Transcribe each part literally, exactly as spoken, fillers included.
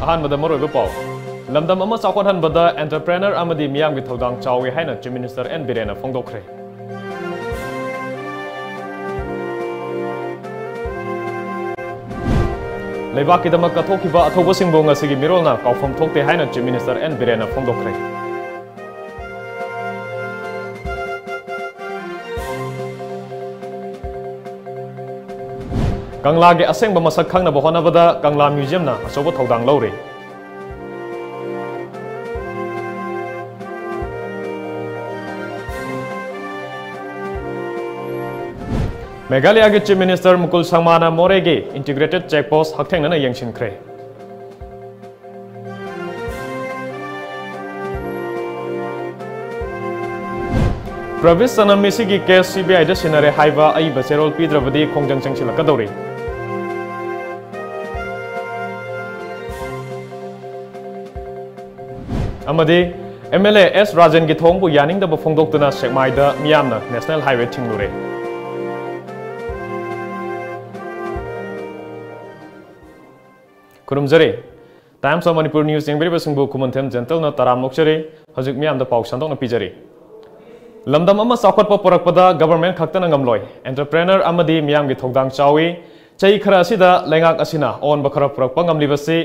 ꯑꯍꯥꯟꯕꯗ ꯃꯔꯨꯑꯣꯏꯕ ꯄꯥꯎ꯫ ꯂꯝꯗꯝ ꯑꯃ ꯆꯥꯎꯈꯠꯍꯟꯕꯗ entrepreneur ꯑꯃꯗꯤ ꯃꯤꯌꯥꯝꯒꯤ ꯊꯧꯗꯥꯡ ꯆꯥꯎꯏ ꯍꯥꯏꯅ Chief Minister ꯑꯦꯟ ꯕꯤꯔꯦꯟꯅ ꯐꯣꯡꯗꯣꯛꯈ꯭ꯔꯦ꯫ ꯂꯩꯕꯥꯛꯀꯤꯗꯃꯛ ꯀꯠꯊꯣꯛꯈꯤꯕ ꯑꯊꯧꯕꯁꯤꯡꯕꯨ ꯉꯁꯤꯒꯤ ꯃꯤꯔꯣꯜꯅ ꯀꯥꯎꯐꯝ ꯊꯣꯛꯇꯦ ꯍꯥꯏꯅ Chief Minister ꯑꯦꯟ ꯕꯤꯔꯦꯟꯅ ꯐꯣꯡꯗꯣꯛꯈ꯭ꯔꯦ꯫ ꯀꯪꯂꯥꯒꯤ ꯑꯁꯦꯡꯕ ꯃꯁꯛ ꯈꯪꯅꯕ ꯍꯣꯠꯅꯕꯗ ꯀꯪꯂꯥ Museumꯅ ꯑꯆꯧꯕ ꯊꯧꯗꯥꯡ ꯂꯧꯔꯤ꯫ ꯃꯦꯘꯥꯂꯌꯥꯒꯤ Chief Minister ꯃꯨꯀꯨꯜ ꯁꯪꯃꯥꯅ ꯃꯣꯔꯦꯒꯤ Integrated Check Post ꯍꯛꯊꯦꯡꯅꯅ ꯌꯦꯡꯁꯤꯟꯈ꯭ꯔꯦ꯫ ꯄ꯭ꯔꯕꯤꯁ ꯁꯅꯝ ꯃꯤꯁꯤꯒꯤ case CBIꯗ ꯁꯤꯟꯅꯔꯦ ꯍꯥꯏꯕ ꯑꯏꯕ ꯆꯦꯔꯣꯜ ꯄꯤꯗ꯭ꯔꯕꯗꯤ ꯈꯣꯡꯖꯪ ꯆꯪꯁꯤꯜꯂꯛꯀꯗꯧꯔꯤ꯫ ꯑꯃꯗꯤ MLA ꯑꯦꯁ ꯔꯥꯖꯦꯟꯒꯤ ꯊꯧꯑꯣꯡꯕꯨ ꯌꯥꯅꯤꯡꯗꯕ ꯐꯣꯡꯗꯣꯛꯇꯨꯅ ꯁꯦꯛꯃꯥꯏꯗ ꯃꯤꯌꯥꯝꯅ National Highway ꯊꯤꯡꯂꯨꯔꯦ꯫ ꯈꯨꯔꯨꯝꯖꯔꯤ꯫ Times of Manipur News ꯌꯦꯡꯕꯤꯔꯤꯕꯁꯤꯡꯕꯨ ꯈꯨꯃꯟꯊꯦꯝ ꯖꯦꯟꯇꯜꯅ ꯇꯔꯥꯝꯅ ꯑꯣꯛꯆꯔꯤ꯫ ꯍꯧꯖꯤꯛ ꯃꯤꯌꯥꯝꯗ ꯄꯥꯎ ꯁꯟꯗꯣꯛꯅ ꯄꯤꯖꯔꯤ꯫ ꯂꯝꯗꯝ ꯑꯃ ꯆꯥꯎꯈꯠꯄ ꯄꯨꯔꯛꯄꯗ government ꯈꯛꯇꯅ ꯉꯝꯂꯣꯏ꯫ Entrepreneur ꯑꯃꯗꯤ ꯃꯤꯌꯥꯝꯒꯤ ꯊꯧꯗꯥꯡ ꯆꯥꯎꯏ꯫ ꯆꯍꯤ ꯈꯔ ꯑꯁꯤꯗ ꯂꯩꯉꯥꯛ ꯑꯁꯤꯅ ꯑꯑꯣꯟꯕ ꯈꯔ ꯄꯨꯔꯛꯄ ꯉꯝꯂꯤꯕꯁꯤ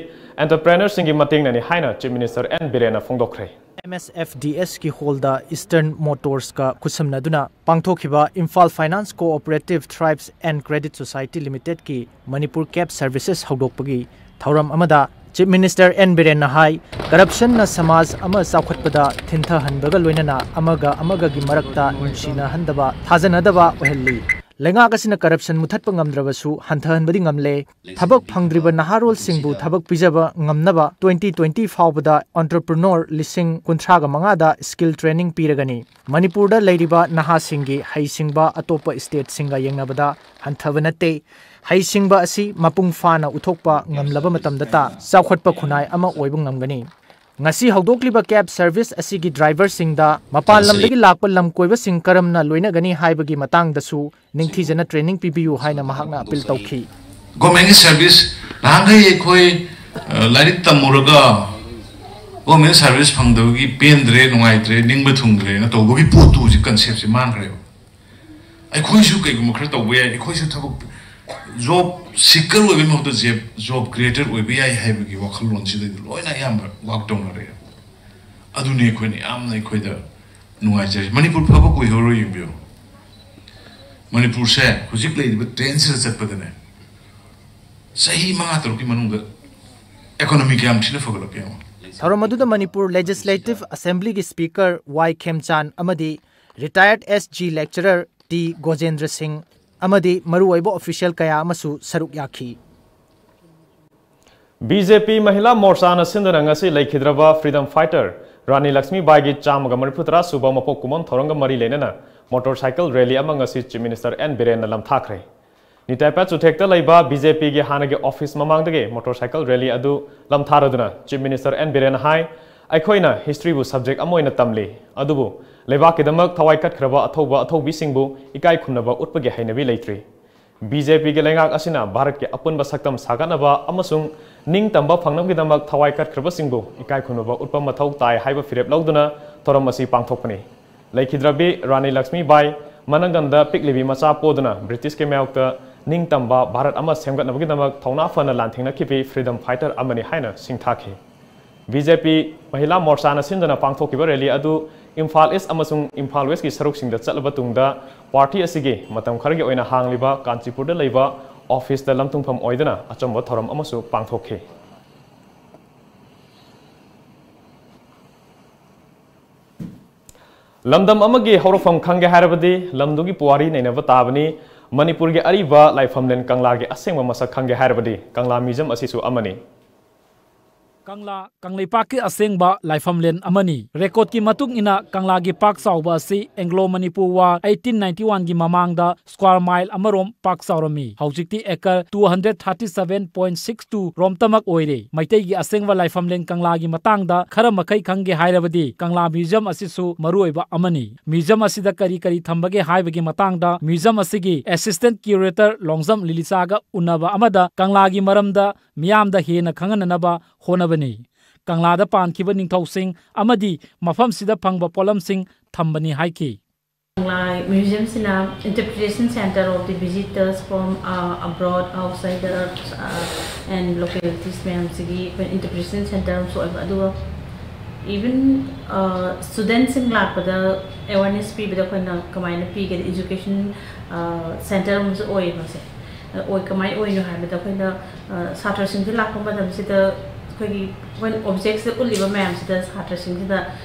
entrepreneurꯁꯤꯡꯒꯤ ꯃꯇꯦꯡꯅꯅꯤ ꯍꯥꯏꯅ Chief Minister ꯑꯦꯟ ꯕꯤꯔꯦꯟꯅ ꯐꯣꯡꯗꯣꯛꯈ꯭ꯔꯦ꯫ MSFDSꯀꯤ hallꯗ Eastern Motorsꯀ ꯈꯨꯠꯁꯝꯅꯗꯨꯅ ꯄꯥꯡꯊꯣꯛꯈꯤꯕ Imphal Finance Cooperative Tribes and Credit Society Limitedꯀꯤ Manipur Cab Services ꯍꯧꯗꯣꯛꯄꯒꯤ ꯊꯧꯔꯝ ꯑꯃꯗ Chief Minister ꯑꯦꯟ ꯕꯤꯔꯦꯟꯅ ꯍꯥꯏ, corruptionꯅ ꯁꯃꯥꯖ ꯑꯃ ꯆꯥꯎꯈꯠꯄꯗ ꯊꯤꯟꯊꯍꯟꯕꯒ ꯂꯣꯏꯅꯅ ꯑꯃꯒ ꯑꯃꯒꯒꯤ ꯃꯔꯛꯇ ꯅꯨꯡꯁꯤꯅꯍꯟꯗꯕ, ꯊꯥꯖꯅꯗꯕ ꯑꯣꯏꯍꯜꯂꯤ꯫ ꯂꯩꯉꯥꯛ ꯑꯁꯤꯅ ꯀꯔꯞꯁꯟ ꯃꯨꯊꯠꯄ ꯉꯝꯗ꯭ꯔꯕꯁꯨ ꯍꯟꯊꯍꯟꯕꯗꯤ ꯉꯝꯂꯦ꯫ ꯊꯕꯛ ꯐꯪꯗ꯭ꯔꯤꯕ ꯅꯍꯥꯔꯣꯜꯁꯤꯡꯕꯨ ꯊꯕꯛ ꯄꯤꯖꯕ ꯉꯝꯅꯕ ꯇ꯭ꯋꯦꯟꯇꯤ ꯇ꯭ꯋꯦꯟꯇꯤ ꯐꯥꯎꯕꯗ ꯑꯣꯟꯇꯔꯄ꯭ꯔꯤꯅꯣꯔ ꯂꯤꯁꯤꯡ ꯀꯨꯟꯊ꯭ꯔꯥꯒ ꯃꯉꯥꯗ ꯁ꯭ꯀꯤꯜ ꯇ꯭ꯔꯦꯅꯤꯡ ꯄꯤꯔꯒꯅꯤ꯫ ꯃꯅꯤꯄꯨꯔꯗ ꯂꯩꯔꯤꯕ ꯅꯍꯥꯁꯤꯡꯒꯤ ꯍꯩꯁꯤꯡꯕ ꯑꯇꯣꯞꯄ ꯁ꯭ꯇꯦꯠꯁꯤꯡꯒ ꯌꯦꯡꯅꯕꯗ ꯍꯟꯊꯕ ꯅꯠꯇꯦ꯫ ꯍꯩꯁꯤꯡꯕ ꯑꯁꯤ ꯃꯄꯨꯡ ꯐꯥꯅ ꯎꯠꯊꯣꯛꯄ ꯉꯝꯂꯕ ꯃꯇꯝꯗꯇ ꯆꯥꯎꯈꯠꯄ ꯈꯨꯟꯅꯥꯏ ꯑꯃ ꯑꯣꯏꯕ ꯉꯝꯒꯅꯤ꯫ ꯉꯁꯤ ꯍꯧꯗꯣꯛꯂꯤꯕ ꯀꯦꯕ ꯁꯔꯚꯤꯁ ꯑꯁꯤꯒꯤ ꯗ꯭ꯔꯥꯏꯚꯔꯁꯤꯡꯗ ꯃꯄꯥꯟ ꯂꯝꯗꯒꯤ ꯂꯥꯛꯄ ꯂꯝꯀꯣꯏꯕꯁꯤꯡ ꯀꯔꯝꯅ ꯂꯣꯏꯅꯒꯅꯤ ꯍꯥꯏꯕꯒꯤ ꯃꯇꯥꯡꯗꯁꯨ ꯅꯤꯡꯊꯤꯖꯅ ꯇ꯭ꯔꯦꯅꯤꯡ ꯄꯤꯕꯤꯌꯨ ꯍꯥꯏꯅ ꯃꯍꯥꯛꯅ ꯑꯄꯤꯜ ꯇꯧꯈꯤ꯫ ꯒꯣꯔꯃꯦꯟꯒꯤ ꯁꯔꯚꯤꯁ, ꯅꯍꯥꯟꯈꯩ ꯑꯩꯈꯣꯏ, ꯑ, ꯂꯥꯏꯔꯤꯛ ꯇꯝꯃꯨꯔꯒ ꯒꯣꯔꯃꯦꯟ ꯁꯔꯚꯤꯁ ꯐꯪꯗꯕꯒꯤ ꯄꯦꯟꯗ꯭ꯔꯦ, ꯅꯨꯡꯉꯥꯏꯇ꯭ꯔꯦ, ꯅꯤꯡꯕ ꯊꯨꯡꯗ꯭ꯔꯦꯅ ꯇꯧꯕꯒꯤ ꯄꯣꯠꯇꯨ ꯍꯧꯖꯤꯛ ꯀꯟꯁꯦꯞꯁꯦ ꯃꯥꯡꯈ꯭ꯔꯦꯕ꯫ ꯑꯩꯈꯣꯏꯁꯨ ꯀꯩꯒꯨꯝꯕ ꯈꯔ ꯇꯧꯕ ꯌꯥꯏ, ꯑꯩꯈꯣꯏꯁꯨ ꯊꯕꯛ, ꯖꯣꯕ ꯁꯤꯀꯔ ꯑꯣꯏꯕꯒꯤ ꯃꯍꯨꯠꯇ ꯖꯦꯕ-, ꯖꯣꯕ ꯀ꯭ꯔꯤꯌꯦꯇꯔ ꯑꯣꯏꯕ ꯌꯥꯏ ꯍꯥꯏꯕꯒꯤ ꯋꯥꯈꯜꯂꯣꯟꯁꯤꯗꯩꯗ ꯂꯣꯏꯅ ꯑꯌꯥꯝꯕ ꯋꯥꯛ ꯇꯧꯅꯔꯦ꯫ ꯑꯗꯨꯅꯤ ꯑꯩꯈꯣꯏꯅ ꯌꯥꯝꯅ ꯑꯩꯈꯣꯏꯗ ꯅꯨꯡꯉꯥꯏꯖꯔꯤꯁꯦ꯫ ꯃꯅꯤꯄꯨꯔ ꯐꯕ ꯀꯨꯏꯍꯧꯔꯣꯏ, ꯌꯦꯡꯕꯤꯌꯨ꯫ ꯃꯅꯤꯄꯨꯔꯁꯦ ꯍꯧꯖꯤꯛ ꯂꯩꯔꯤꯕ ꯇ꯭ꯔꯦꯟꯁꯤꯗ ꯆꯠꯄꯗꯅꯦ, ꯆꯍꯤ ꯃꯉꯥ ꯇꯔꯨꯛꯀꯤ ꯃꯅꯨꯡꯗ ꯏꯀꯣꯅꯣꯃꯤ ꯀꯌꯥꯝ ꯊꯤꯅ ꯐꯒꯠꯂꯛꯀꯦ ꯌꯦꯡꯉꯣ꯫ ꯊꯧꯔꯝ ꯑꯗꯨꯗ ꯃꯅꯤꯄꯨꯔ ꯂꯦꯖꯤꯁꯂꯦꯇꯤꯚ ꯑꯦꯁꯦꯝꯕ꯭ꯂꯤꯒꯤ ꯁ꯭ꯄꯤꯀꯔ ꯋꯥꯏ ꯈꯦꯝꯆꯥꯟ ꯑꯃꯗꯤ ꯔꯤꯇꯥꯌꯔꯗ ꯑꯦꯁ ꯖꯤ ꯂꯦꯛꯆꯔꯔ ꯇꯤ ꯒꯣꯖꯦꯟꯗ꯭ꯔ ꯁꯤꯡ ꯑꯃꯗꯤ ꯃꯔꯨꯑꯣꯏꯕ ꯑꯣꯐꯤꯁꯤꯌꯦꯜ ꯀꯌꯥ ꯑꯃꯁꯨ ꯁꯔꯨꯛ ꯌꯥꯈꯤ꯫ ꯕꯤ ꯖꯦ ꯄꯤ ꯃꯍꯤꯂꯥ ꯃꯣꯔꯆꯥꯅ ꯁꯤꯟꯗꯨꯅ ꯉꯁꯤ ꯂꯩꯈꯤꯗ꯭ꯔꯕ ꯐ꯭ꯔꯤꯗꯝ ꯐꯥꯏꯇꯔ ꯔꯥꯅꯤ ꯂꯛꯁꯃꯤꯕꯥꯏꯒꯤ ꯆꯥꯝꯃꯒ ꯃꯔꯤꯐꯨ ꯇꯔꯥ ꯁꯨꯕ ꯃꯄꯣꯛ ꯀꯨꯝꯑꯣꯟ ꯊꯧꯔꯝꯒ ꯃꯔꯤ ꯂꯩꯅꯅ ꯃꯣꯇꯣꯔ ꯁꯥꯏꯀꯜ ꯔꯦꯂꯤ ꯑꯃ ꯉꯁꯤ ꯆꯤꯐ ꯃꯤꯅꯤꯁꯇꯔ ꯑꯦꯟ ꯕꯤꯔꯦꯟꯅ ꯂꯝꯊꯥꯈ꯭ꯔꯦ꯫ ꯅꯤꯇꯥꯏ ꯄꯥꯠ ꯆꯨꯊꯦꯛꯇ ꯂꯩꯕ ꯕꯤ ꯖꯦ ꯄꯤꯒꯤ ꯍꯥꯟꯅꯒꯤ ꯑꯣꯐꯤꯁ ꯃꯃꯥꯡꯗꯒꯤ ꯃꯣꯇꯣꯔ ꯁꯥꯏꯀꯜ ꯔꯦꯂꯤ ꯑꯗꯨ ꯂꯝꯊꯥꯔꯗꯨꯅ ꯆꯤꯐ ꯃꯤꯅꯤꯁꯇꯔ ꯑꯦꯟ ꯕꯤꯔꯦꯟꯅ ꯍꯥꯏ, "ꯑꯩꯈꯣꯏꯅ ꯍꯤꯁꯇ꯭ꯔꯤꯕꯨ ꯁꯕꯖꯦꯛ ꯑꯃ ꯑꯣꯏꯅ ꯇꯝꯂꯤ, ꯑꯗꯨꯕꯨ ꯂꯩꯕꯥꯛꯀꯤꯗꯃꯛ ꯊꯋꯥꯏ ꯀꯠꯈ꯭ꯔꯕ ꯑꯊꯧꯕ ꯑꯊꯧꯕꯤꯁꯤꯡꯕꯨ ꯏꯀꯥꯏ ꯈꯨꯝꯅꯕ ꯎꯠꯄꯒꯤ ꯍꯩꯅꯕꯤ ꯂꯩꯇ꯭ꯔꯤ꯫ ꯕꯤ ꯖꯦ ꯄꯤꯒꯤ ꯂꯩꯉꯥꯛ ꯑꯁꯤꯅ ꯚꯥꯔꯠꯀꯤ ꯑꯄꯨꯟꯕ ꯁꯛꯇꯝ ꯁꯥꯒꯠꯅꯕ ꯑꯃꯁꯨꯡ ꯅꯤꯡꯇꯝꯕ ꯐꯪꯅꯕꯒꯤꯗꯃꯛ ꯊꯋꯥꯏ ꯀꯠꯈ꯭ꯔꯕꯁꯤꯡꯕꯨ ꯏꯀꯥꯏ ꯈꯨꯝꯅꯕ ꯎꯠꯄ ꯃꯊꯧ ꯇꯥꯏ" ꯍꯥꯏꯕ ꯐꯤꯔꯦꯞ ꯂꯧꯗꯨꯅ ꯊꯧꯔꯝ ꯑꯁꯤ ꯄꯥꯡꯊꯣꯛꯄꯅꯤ꯫ ꯂꯩꯈꯤꯗ꯭ꯔꯕꯤ ꯔꯥꯅꯤ ꯂꯛꯁꯃꯤꯕꯥꯏ ꯃꯅꯪꯒꯟꯗ ꯄꯤꯛꯂꯤꯕꯤ ꯃꯆꯥ ꯄꯣꯗꯨꯅ ꯕ꯭ꯔꯤꯇꯤꯁꯀꯤ ꯃꯥꯌꯣꯛꯇ ꯅꯤꯡꯇꯝꯕ ꯚꯥꯔꯠ ꯑꯃ ꯁꯦꯝꯒꯠꯅꯕꯒꯤꯗꯃꯛ ꯊꯧꯅꯥ ꯐꯅ ꯂꯥꯟꯊꯦꯡꯅꯈꯤꯕꯤ ꯐ꯭ꯔꯤꯗꯝ ꯐꯥꯏꯇꯔ ꯑꯃꯅꯤ ꯍꯥꯏꯅ ꯁꯤꯡꯊꯥꯈꯤ꯫ ꯕꯤ ꯖꯦ ꯄꯤ ꯃꯍꯤꯂꯥ ꯃꯣꯔꯆꯥꯅ ꯁꯤꯟꯗꯨꯅ ꯄꯥꯡꯊꯣꯛꯈꯤꯕ ꯔꯦꯂꯤ ꯑꯗꯨ ꯏꯝꯐꯥꯜ ꯏꯁ ꯑꯃꯁꯨꯡ ꯏꯝꯐꯥꯜ ꯋꯦꯁꯀꯤ ꯁꯔꯨꯛꯁꯤꯡꯗ ꯆꯠꯂꯕ ꯇꯨꯡꯗ, ꯄꯥꯔꯇꯤ ꯑꯁꯤꯒꯤ ꯃꯇꯝ ꯈꯔꯒꯤ ꯑꯣꯏꯅ ꯍꯥꯡꯂꯤꯕ ꯀꯥꯟꯆꯤꯄꯨꯔꯗ ꯂꯩꯕ ꯑꯣꯐꯤꯁꯇ ꯂꯝꯊꯨꯡꯐꯝ ꯑꯣꯏꯗꯨꯅ ꯑꯆꯝꯕ ꯊꯧꯔꯝ ꯑꯃꯁꯨ ꯄꯥꯡꯊꯣꯛꯈꯤ꯫ ꯂꯝꯗꯝ ꯑꯃꯒꯤ ꯍꯧꯔꯛꯐꯝ ꯈꯪꯒꯦ ꯍꯥꯏꯔꯕꯗꯤ ꯂꯝꯗꯨꯒꯤ ꯄꯨꯋꯥꯔꯤ ꯅꯩꯅꯕ ꯇꯥꯕꯅꯤ꯫ ꯃꯅꯤꯄꯨꯔꯒꯤ ꯑꯔꯤꯕ ꯂꯥꯏꯐꯝꯂꯦꯟ ꯀꯪꯂꯥꯒꯤ ꯑꯁꯦꯡꯕ ꯃꯁꯛ ꯈꯪꯒꯦ ꯍꯥꯏꯔꯕꯗꯤ ꯀꯪꯂꯥ ꯃ꯭ꯌꯨꯖꯤꯌꯝ ꯑꯁꯤꯁꯨ ꯑꯃꯅꯤ꯫ ꯀꯪꯂꯥ ꯀꯪꯂꯩꯄꯥꯛꯀꯤ ꯑꯁꯦꯡꯕ ꯂꯥꯏꯐꯝꯂꯦꯟ ꯑꯃꯅꯤ꯫ ꯔꯦꯀꯣꯔꯗꯀꯤ ꯃꯇꯨꯡ ꯏꯟꯅ ꯀꯪꯂꯥꯒꯤ ꯄꯥꯛ ꯆꯥꯎꯕ ꯑꯁꯤ Anglo Manipur war eighteen ninety one ꯒꯤ ꯃꯃꯥꯡꯗ ꯁ꯭ꯀ꯭ꯋꯥꯔ ꯃꯥꯏꯜ ꯑꯃꯔꯣꯝ ꯄꯥꯛ ꯆꯥꯎꯔꯝꯃꯤ꯫ ꯍꯧꯖꯤꯛꯇꯤ acre two hundred thirty seven point six two ꯔꯣꯝꯇꯃꯛ ꯑꯣꯏꯔꯦ꯫ ꯃꯩꯇꯩꯒꯤ ꯑꯁꯦꯡꯕ ꯂꯥꯏꯐꯝꯂꯦꯟ ꯀꯪꯂꯥꯒꯤ ꯃꯇꯥꯡꯗ ꯈꯔ ꯃꯈꯩ ꯈꯪꯒꯦ ꯍꯥꯏꯔꯕꯗꯤ ꯀꯪꯂꯥ ꯃ꯭ꯌꯨꯖꯤꯌꯝ ꯑꯁꯤꯁꯨ ꯃꯔꯨꯑꯣꯏꯕ ꯑꯃꯅꯤ꯫ ꯃ꯭ꯌꯨꯖꯤꯌꯝ ꯑꯁꯤꯗ ꯀꯔꯤ ꯀꯔꯤ ꯊꯝꯕꯒꯦ ꯍꯥꯏꯕꯒꯤ ꯃꯇꯥꯡꯗ ꯃ꯭ꯌꯨꯖꯤꯌꯝ ꯑꯁꯤꯒꯤ ꯑꯦꯁꯤꯁꯇꯦꯟꯠ ꯀ꯭ꯌꯨꯔꯦꯇꯔ ꯂꯣꯡꯖꯝ ꯂꯤꯂꯤꯆꯥꯒ ꯎꯅꯕ ꯑꯃꯗ ꯀꯪꯂꯥꯒꯤ ꯃꯔꯝꯗ ꯃꯤꯌꯥꯝꯗ ꯍꯦꯟꯅ ꯈꯪꯍꯟꯅꯅꯕ ꯍꯣꯠꯅꯕꯅꯤ꯫ ꯀꯪꯂꯥꯗ ꯄꯥꯟꯈꯤꯕ ꯅꯤꯡꯊꯧꯁꯤꯡ ꯑꯃꯗꯤ ꯃꯐꯝꯁꯤꯗ ꯐꯪꯕ ꯄꯣꯠꯂꯝꯁꯤꯡ ꯊꯝꯕꯅꯤ ꯍꯥꯏꯈꯤ꯫ ꯀꯪꯂꯥ ꯃ꯭ꯌꯨꯖꯤꯌꯝꯁꯤꯅ interpretation center of the visitors from, uh, abroad, outsiders, uh, and localities ꯃꯌꯥꯝꯁꯤꯒꯤ ꯑꯩꯈꯣꯏ interpretation center ꯑꯃꯁꯨ ꯑꯣꯏꯕ꯫ ꯑꯗꯨꯒ even, uh, studentꯁꯤꯡ ꯂꯥꯛꯄꯗ awareness ꯄꯤꯕꯗ ꯑꯩꯈꯣꯏꯅ ꯀꯃꯥꯏꯅ ꯄꯤꯒꯦꯗ education, uh, center ꯑꯃꯁꯨ ꯑꯣꯏꯌꯦ ꯃꯁꯦ꯫ ꯑꯣꯏ, ꯀꯃꯥꯏꯅ ꯑꯣꯏꯅꯣ ꯍꯥꯏꯕꯗ ꯑꯩꯈꯣꯏꯅ, ꯑ, ꯁꯥꯇ꯭ꯔꯁꯤꯡꯁꯦ ꯂꯥꯛꯄ ꯃꯇꯝꯁꯤꯗ ꯑꯩꯈꯣꯏꯒꯤ ꯑꯩꯈꯣꯏꯅ objectꯁꯤꯗ ꯎꯠꯂꯤꯕ ꯃꯌꯥꯝꯁꯤꯗ ꯁꯥꯇ꯭ꯔꯁꯤꯡꯁꯤꯗ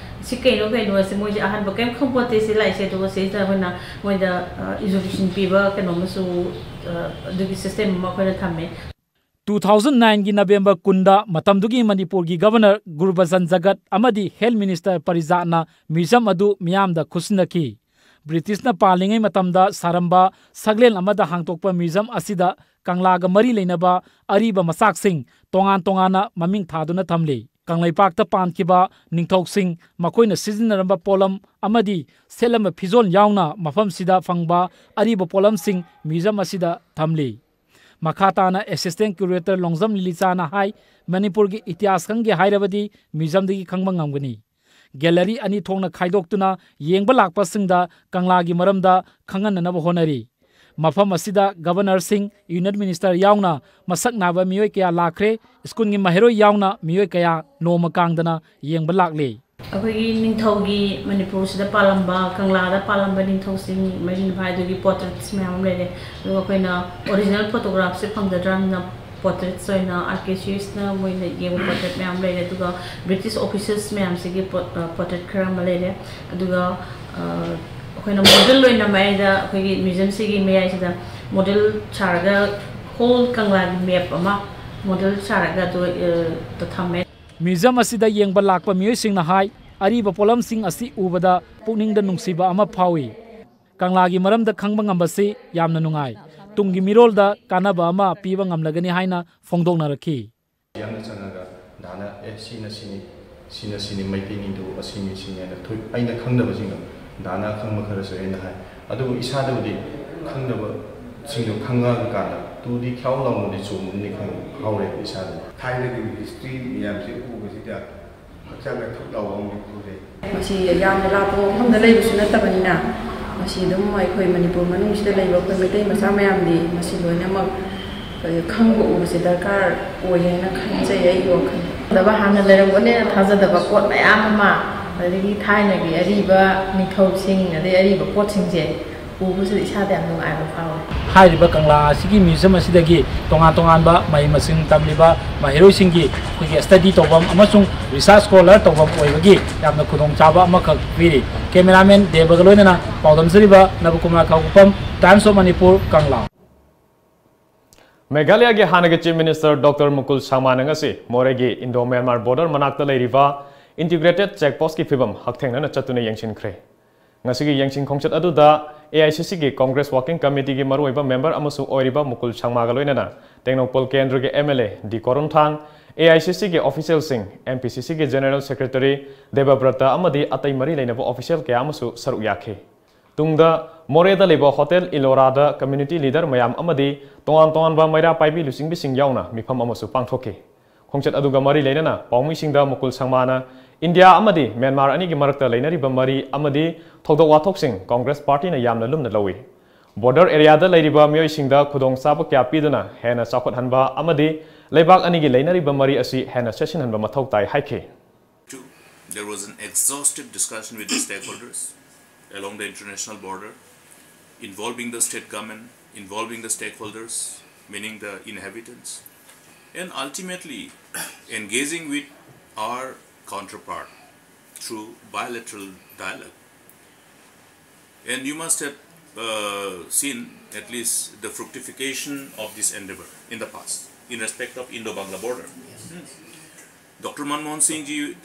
ꯁꯤ ꯀꯩꯅꯣ ꯀꯩꯅꯣ ꯑꯁꯤ ꯃꯣꯏꯁꯦ ꯑꯍꯥꯟꯕ ꯀꯔꯤꯝ ꯈꯪꯄꯣꯠꯇꯦ ꯁꯤ ꯂꯥꯛꯏꯁꯦ꯫ ꯑꯗꯨꯒ ꯁꯤꯁꯤꯗ ꯑꯩꯈꯣꯏꯅ ꯃꯣꯏꯗ, ꯑ, education ꯄꯤꯕ ꯀꯩꯅꯣ ꯑꯃꯁꯨ, ꯑ, ꯑꯗꯨꯒꯤ system ꯑꯃ ꯑꯩꯈꯣꯏꯅ ꯊꯝꯃꯦ꯫ Two thousand nineꯒꯤ November ꯀꯨꯟꯗ ꯃꯇꯝꯗꯨꯒꯤ ꯃꯅꯤꯄꯨꯔꯒꯤ Governor ꯒꯨꯔꯕꯆꯟ ꯖꯒꯠ ꯑꯃꯗꯤ Health Minister ꯄꯔꯤꯖꯥꯠꯅ ꯃ꯭ꯌꯨꯖꯤꯌꯝ ꯑꯗꯨ ꯃꯤꯌꯥꯝꯗ ꯈꯨꯠꯁꯤꯟꯅꯈꯤ꯫ ꯕ꯭ꯔꯤꯇꯤꯁꯅ ꯄꯥꯜꯂꯤꯉꯩ ꯃꯇꯝꯗ ꯁꯥꯔꯝꯕ ꯁꯛꯂꯦꯟ ꯑꯃꯗ ꯍꯥꯡꯗꯣꯛꯄ ꯃ꯭ꯌꯨꯖꯤꯌꯝ ꯑꯁꯤꯗ ꯀꯪꯂꯥꯒ ꯃꯔꯤ ꯂꯩꯅꯕ ꯑꯔꯤꯕ ꯃꯆꯥꯛꯁꯤꯡ ꯇꯣꯉꯥꯟ ꯇꯣꯉꯥꯟꯅ ꯃꯃꯤꯡ ꯊꯥꯗꯨꯅ ꯊꯝꯂꯤ꯫ ꯀꯪꯂꯩꯄꯥꯛꯇ ꯄꯥꯟꯈꯤꯕ ꯅꯤꯡꯊꯧꯁꯤꯡ, ꯃꯈꯣꯏꯅ ꯁꯤꯖꯤꯟꯅꯔꯝꯕ ꯄꯣꯠꯂꯝ ꯑꯃꯗꯤ ꯁꯦꯠꯂꯝꯕ ꯐꯤꯖꯣꯜ ꯌꯥꯎꯅ ꯃꯐꯝꯁꯤꯗ ꯐꯪꯕ ꯑꯔꯤꯕ ꯄꯣꯠꯂꯝꯁꯤꯡ ꯃ꯭ꯌꯨꯖꯤꯌꯝ ꯑꯁꯤꯗ ꯊꯝꯂꯤ꯫ ꯃꯈꯥ ꯇꯥꯅ assistant curator ꯂꯣꯡꯖꯝ ꯂꯤꯂꯤꯆꯥꯅ ꯍꯥꯏ, ꯃꯅꯤꯄꯨꯔꯒꯤ ꯏꯇꯤꯍꯥꯁ ꯈꯪꯒꯦ ꯍꯥꯏꯔꯕꯗꯤ ꯃ꯭ꯌꯨꯖꯤꯌꯝꯗꯒꯤ ꯈꯪꯕ ꯉꯝꯒꯅꯤ꯫ ꯒꯦꯂꯔꯤ ꯑꯅꯤ ꯊꯣꯛꯅ ꯈꯥꯏꯗꯣꯛꯇꯨꯅ ꯌꯦꯡꯕ ꯂꯥꯛꯄꯁꯤꯡꯗ ꯀꯪꯂꯥꯒꯤ ꯃꯔꯝꯗ ꯈꯪꯍꯟꯅꯅꯕ ꯍꯣꯠꯅꯔꯤ꯫ ꯃꯐꯝ ꯑꯁꯤꯗ ꯒꯕꯔꯅꯔꯁꯤꯡ, ꯌꯨꯅꯤꯌꯟ ꯃꯤꯅꯤꯁꯇꯔ ꯌꯥꯎꯅ ꯃꯁꯛ ꯅꯥꯏꯕ ꯃꯤꯑꯣꯏ ꯀꯌꯥ ꯂꯥꯛꯈ꯭ꯔꯦ꯫ ꯁ꯭ꯀꯨꯜꯒꯤ ꯃꯍꯩꯔꯣꯏ ꯌꯥꯎꯅ ꯃꯤꯑꯣꯏ ꯀꯌꯥ ꯅꯣꯡꯃ ꯀꯥꯡꯗꯅ ꯌꯦꯡꯕ ꯂꯥꯛꯂꯤ꯫ ꯑꯩꯈꯣꯏꯒꯤ ꯅꯤꯡꯊꯧꯒꯤ ꯃꯅꯤꯄꯨꯔꯁꯤꯗ ꯄꯥꯜꯂꯝꯕ, ꯀꯪꯂꯥꯗ ꯄꯥꯜꯂꯝꯕ ꯅꯤꯡꯊꯧꯁꯤꯡ ꯃꯔꯤ ꯅꯤꯄꯥꯜ ꯑꯗꯨꯒꯤ portraits ꯃꯌꯥꯝ ꯑꯃ ꯂꯩꯔꯦ꯫ ꯑꯗꯨꯒ ꯑꯩꯈꯣꯏꯅ original photographꯁꯦ ꯐꯪꯖꯗ꯭ꯔꯕꯅꯤꯅ portraits ꯑꯣꯏꯅ ꯑꯥꯔ ꯀꯦ ꯁꯤꯔꯤꯁꯅ ꯃꯣꯏꯅ ꯌꯦꯡꯕ portrait ꯃꯌꯥꯝ ꯂꯩꯔꯦ꯫ ꯑꯗꯨꯒ ꯕ꯭ꯔꯤꯇꯤꯁ officers ꯃꯌꯥꯝꯁꯤꯒꯤ ꯄꯣꯠ-, ꯑ, portrait ꯈꯔ ꯑꯃ ꯂꯩꯔꯦ꯫ ꯑꯗꯨꯒ, ꯑ, ꯑꯩꯈꯣꯏꯅ ꯃꯣꯗꯦꯜ ꯑꯣꯏꯅ ꯃꯌꯥꯏꯗ, ꯑꯩꯈꯣꯏꯒꯤ ꯃ꯭ꯌꯨꯖꯤꯌꯝꯁꯤꯒꯤ ꯃꯌꯥꯏꯁꯤꯗ ꯃꯣꯗꯦꯜ ꯁꯥꯔꯒ ꯍꯣꯜ ꯀꯪꯂꯥꯒꯤ ꯃꯦꯞ ꯑꯃ ꯃꯣꯗꯦꯜ ꯁꯥꯔꯒ ꯑꯗꯨ, ꯑ, ꯊꯝꯃꯦ꯫ ꯃ꯭ꯌꯨꯖꯤꯌꯝ ꯑꯁꯤꯗ ꯌꯦꯡꯕ ꯂꯥꯛꯄ ꯃꯤꯑꯣꯏꯁꯤꯡꯅ ꯍꯥꯏ, ꯑꯔꯤꯕ ꯄꯣꯠꯂꯝꯁꯤꯡ ꯑꯁꯤ ꯎꯕꯗ ꯄꯨꯛꯅꯤꯡꯗ ꯅꯨꯡꯁꯤꯕ ꯑꯃ ꯐꯥꯎꯏ꯫ ꯀꯪꯂꯥꯒꯤ ꯃꯔꯝꯗ ꯈꯪꯕ ꯉꯝꯕꯁꯤ ꯌꯥꯝꯅ ꯅꯨꯡꯉꯥꯏ꯫ ꯇꯨꯡꯒꯤ ꯃꯤꯔꯣꯜꯗ ꯀꯥꯟꯅꯕ ꯑꯃ ꯄꯤꯕ ꯉꯝꯂꯒꯅꯤ ꯍꯥꯏꯅ ꯐꯣꯡꯗꯣꯛꯅꯔꯛꯈꯤ꯫ ꯌꯥꯝꯅ ꯆꯪꯉꯒ ꯗꯥꯅ, "ꯑꯦ, ꯁꯤꯅ ꯁꯤꯅꯤ, ꯁꯤꯅ ꯁꯤꯅꯤ, ꯃꯩꯇꯩ ꯅꯤꯡꯊꯧ ꯑꯁꯤꯅꯤ, ꯁꯤꯅꯤ" ꯍꯥꯏꯅ ꯊꯣꯏ-, ꯑꯩꯅ ꯈꯪꯗꯕꯁꯤꯡꯗꯣ ꯗꯥꯅ ꯑꯈꯪꯕ ꯈꯔꯁꯨ ꯑꯩꯅ ꯍꯥꯏ꯫ ꯑꯗꯨꯕꯨ ꯏꯁꯥꯗꯕꯨꯗꯤ ꯈꯪꯗꯕꯁꯤꯡꯗꯣ ꯈꯪꯉꯛꯑꯀꯥꯟꯗ ꯇꯨꯗꯤ ꯈ꯭ꯌꯥꯎ ꯂꯥꯎꯅꯗꯤ ꯆꯣꯡꯕꯅꯤ ꯈꯪ-, ꯐꯥꯎꯔꯦꯕ ꯏꯁꯥꯗ꯫ ꯊꯥꯏꯅꯒꯤ ꯍꯤꯁꯇ꯭ꯔꯤ ꯃꯌꯥꯝꯁꯦ ꯎꯕꯁꯤꯗ ꯍꯛꯆꯥꯡꯗ ꯊꯨꯛ ꯂꯥꯎꯕ ꯑꯃꯗꯤ ꯐꯥꯎꯖꯩ꯫ ꯃꯁꯤ ꯌꯥꯝꯅ ꯂꯥꯞꯄ ꯃꯐꯝꯗ ꯂꯩꯕꯁꯨ ꯅꯠꯇꯕꯅꯤꯅ, ꯃꯁꯤ ꯑꯗꯨꯝ ꯑꯩꯈꯣꯏ ꯃꯅꯤꯄꯨꯔ ꯃꯅꯨꯡꯁꯤꯗ ꯂꯩꯕ ꯑꯩꯈꯣꯏ ꯃꯩꯇꯩ ꯃꯆꯥ ꯃꯌꯥꯝꯗꯤ ꯃꯁꯤ ꯂꯣꯏꯅꯃꯛ ꯑꯩꯈꯣꯏ ꯈꯪꯕ ꯎꯕꯁꯦ ꯗꯔꯀꯥꯔ ꯑꯣꯏ ꯍꯥꯏꯅ ꯈꯟꯖꯩ ꯑꯩꯒꯤ ꯋꯥꯈꯜꯗ꯫ ꯗꯕ ꯍꯥꯟꯅ ꯂꯩꯔꯝꯒꯅꯦꯅ ꯊꯥꯖꯗꯕ ꯄꯣꯠ ꯃꯌꯥꯝ ꯑꯃ, ꯑꯗꯒꯤ ꯊꯥꯏꯅꯒꯤ ꯑꯔꯤꯕ ꯅꯤꯡꯊꯧꯁꯤꯡ, ꯑꯗꯩ ꯑꯔꯤꯕ ꯄꯣꯠꯁꯤꯡꯁꯦ ꯎꯕꯁꯤꯗ ꯏꯁꯥꯗ ꯌꯥꯝ ꯅꯨꯡꯉꯥꯏꯕ ꯐꯥꯎꯋꯦ꯫ ꯍꯥꯏꯔꯤꯕ ꯀꯪꯂꯥ ꯑꯁꯤꯒꯤ ꯃ꯭ꯌꯨꯖꯤꯌꯝ ꯑꯁꯤꯗꯒꯤ ꯇꯣꯉꯥꯟ ꯇꯣꯉꯥꯟꯕ ꯃꯍꯩ ꯃꯁꯤꯡ ꯇꯝꯂꯤꯕ ꯃꯍꯩꯔꯣꯏꯁꯤꯡꯒꯤ ꯑꯩꯈꯣꯏꯒꯤ ꯁ꯭ꯇꯗꯤ ꯇꯧꯐꯝ ꯑꯃꯁꯨꯡ ꯔꯤꯁꯥꯔꯆ ꯁ꯭ꯀꯣꯂꯔ ꯇꯧꯐꯝ ꯑꯣꯏꯕꯒꯤ ꯌꯥꯝꯅ ꯈꯨꯗꯣꯡꯆꯥꯕ ꯑꯃꯈꯛ ꯄꯤꯔꯤ꯫ ꯀꯦꯃꯦꯔꯥꯃꯦꯟ ꯗꯦꯕꯒ ꯂꯣꯏꯅꯅ ꯄꯥꯎꯗꯝꯖꯔꯤꯕ ꯅꯕꯀꯨꯃꯥꯔ ꯈꯥꯎꯕꯨꯛꯐꯝ, Times of Manipur, ꯀꯪꯂꯥ꯫ ꯃꯦꯘꯥꯂꯌꯥꯒꯤ ꯍꯥꯟꯅꯒꯤ Chief Minister Doctor ꯃꯨꯀꯨꯜ ꯁꯪꯃꯥꯅ ꯉꯁꯤ ꯃꯣꯔꯦꯒꯤ Indo-Myanmar border ꯃꯅꯥꯛꯇ ꯂꯩꯔꯤꯕ Integrated Check Postꯀꯤ ꯐꯤꯕꯝ ꯍꯛꯊꯦꯡꯅꯅ ꯆꯠꯇꯨꯅ ꯌꯦꯡꯁꯤꯟꯈ꯭ꯔꯦ꯫ ꯉꯁꯤꯒꯤ ꯌꯦꯡꯁꯤꯟ ꯈꯣꯡꯆꯠ ꯑꯗꯨꯗ AICCꯒꯤ Congress Working Committeeꯒꯤ ꯃꯔꯨꯑꯣꯏꯕ member ꯑꯃꯁꯨ ꯑꯣꯏꯔꯤꯕ ꯃꯨꯀꯨꯜ ꯁꯪꯃꯥꯒ ꯂꯣꯏꯅꯅ ꯇꯦꯡꯅꯧꯄꯜ ꯀꯦꯟꯗ꯭ꯔꯒꯤ MLA ꯗꯤ ꯀꯣꯔꯨꯟꯊꯥꯡ, AICCꯒꯤ officialꯁꯤꯡ, MPCCꯒꯤ General Secretary ꯗꯦꯕꯕ꯭ꯔꯇ ꯑꯃꯗꯤ ꯑꯇꯩ ꯃꯔꯤ ꯂꯩꯅꯕ official ꯀꯌꯥ ꯑꯃꯁꯨ ꯁꯔꯨꯛ ꯌꯥꯈꯤ꯫ ꯇꯨꯡꯗ ꯃꯣꯔꯦꯗ ꯂꯩꯕ Hotel Elloraꯗ community leader ꯃꯌꯥꯝ ꯑꯃꯗꯤ ꯇꯣꯉꯥꯟ ꯇꯣꯉꯥꯟꯕ ꯃꯩꯔꯥ ꯄꯥꯏꯕꯤ ꯂꯨꯆꯤꯡꯕꯤꯁꯤꯡ ꯌꯥꯎꯅ ꯃꯤꯐꯝ ꯑꯃꯁꯨ ꯄꯥꯡꯊꯣꯛꯈꯤ꯫ ꯈꯣꯡꯆꯠ ꯑꯗꯨꯒ ꯃꯔꯤ ꯂꯩꯅꯅ ꯄꯥꯎꯃꯤꯁꯤꯡꯗ ꯃꯨꯀꯨꯜ ꯁꯪꯃꯥꯅ ꯏꯟꯗꯤꯌꯥ ꯑꯃꯗꯤ ꯃ꯭ꯌꯥꯟꯃꯥꯔ ꯑꯅꯤꯒꯤ ꯃꯔꯛꯇ ꯂꯩꯅꯔꯤꯕ ꯃꯔꯤ ꯑꯃꯗꯤ ꯊꯧꯗꯣꯛ ꯋꯥꯊꯣꯛꯁꯤꯡ Congress Partyꯅ ꯌꯥꯝꯅ ꯂꯨꯝꯅ ꯂꯧꯏ꯫ Border areaꯗ ꯂꯩꯔꯤꯕ ꯃꯤꯑꯣꯏꯁꯤꯡꯗ ꯈꯨꯗꯣꯡꯆꯥꯕ ꯀꯌꯥ ꯄꯤꯗꯨꯅ ꯍꯦꯟꯅ ꯆꯥꯎꯈꯠꯍꯟꯕ ꯑꯃꯗꯤ ꯂꯩꯕꯥꯛ ꯑꯅꯤꯒꯤ ꯂꯩꯅꯔꯤꯕ ꯃꯔꯤ ꯑꯁꯤ ꯍꯦꯟꯅ ꯆꯦꯠꯁꯤꯟꯍꯟꯕ ꯃꯊꯧ ꯇꯥꯏ ꯍꯥꯏꯈꯤ꯫ Two, there was an exhaustive discussion with the stakeholders along the international border, involving the state government, involving the stakeholders, meaning the inhabitants, and ultimately engaging with our counterpart through bilateral dialogue. And you must have uh, seen at least the fructification of this endeavor in the past in respect of Indo-Bangla border. Doctor Manmohan Singh ji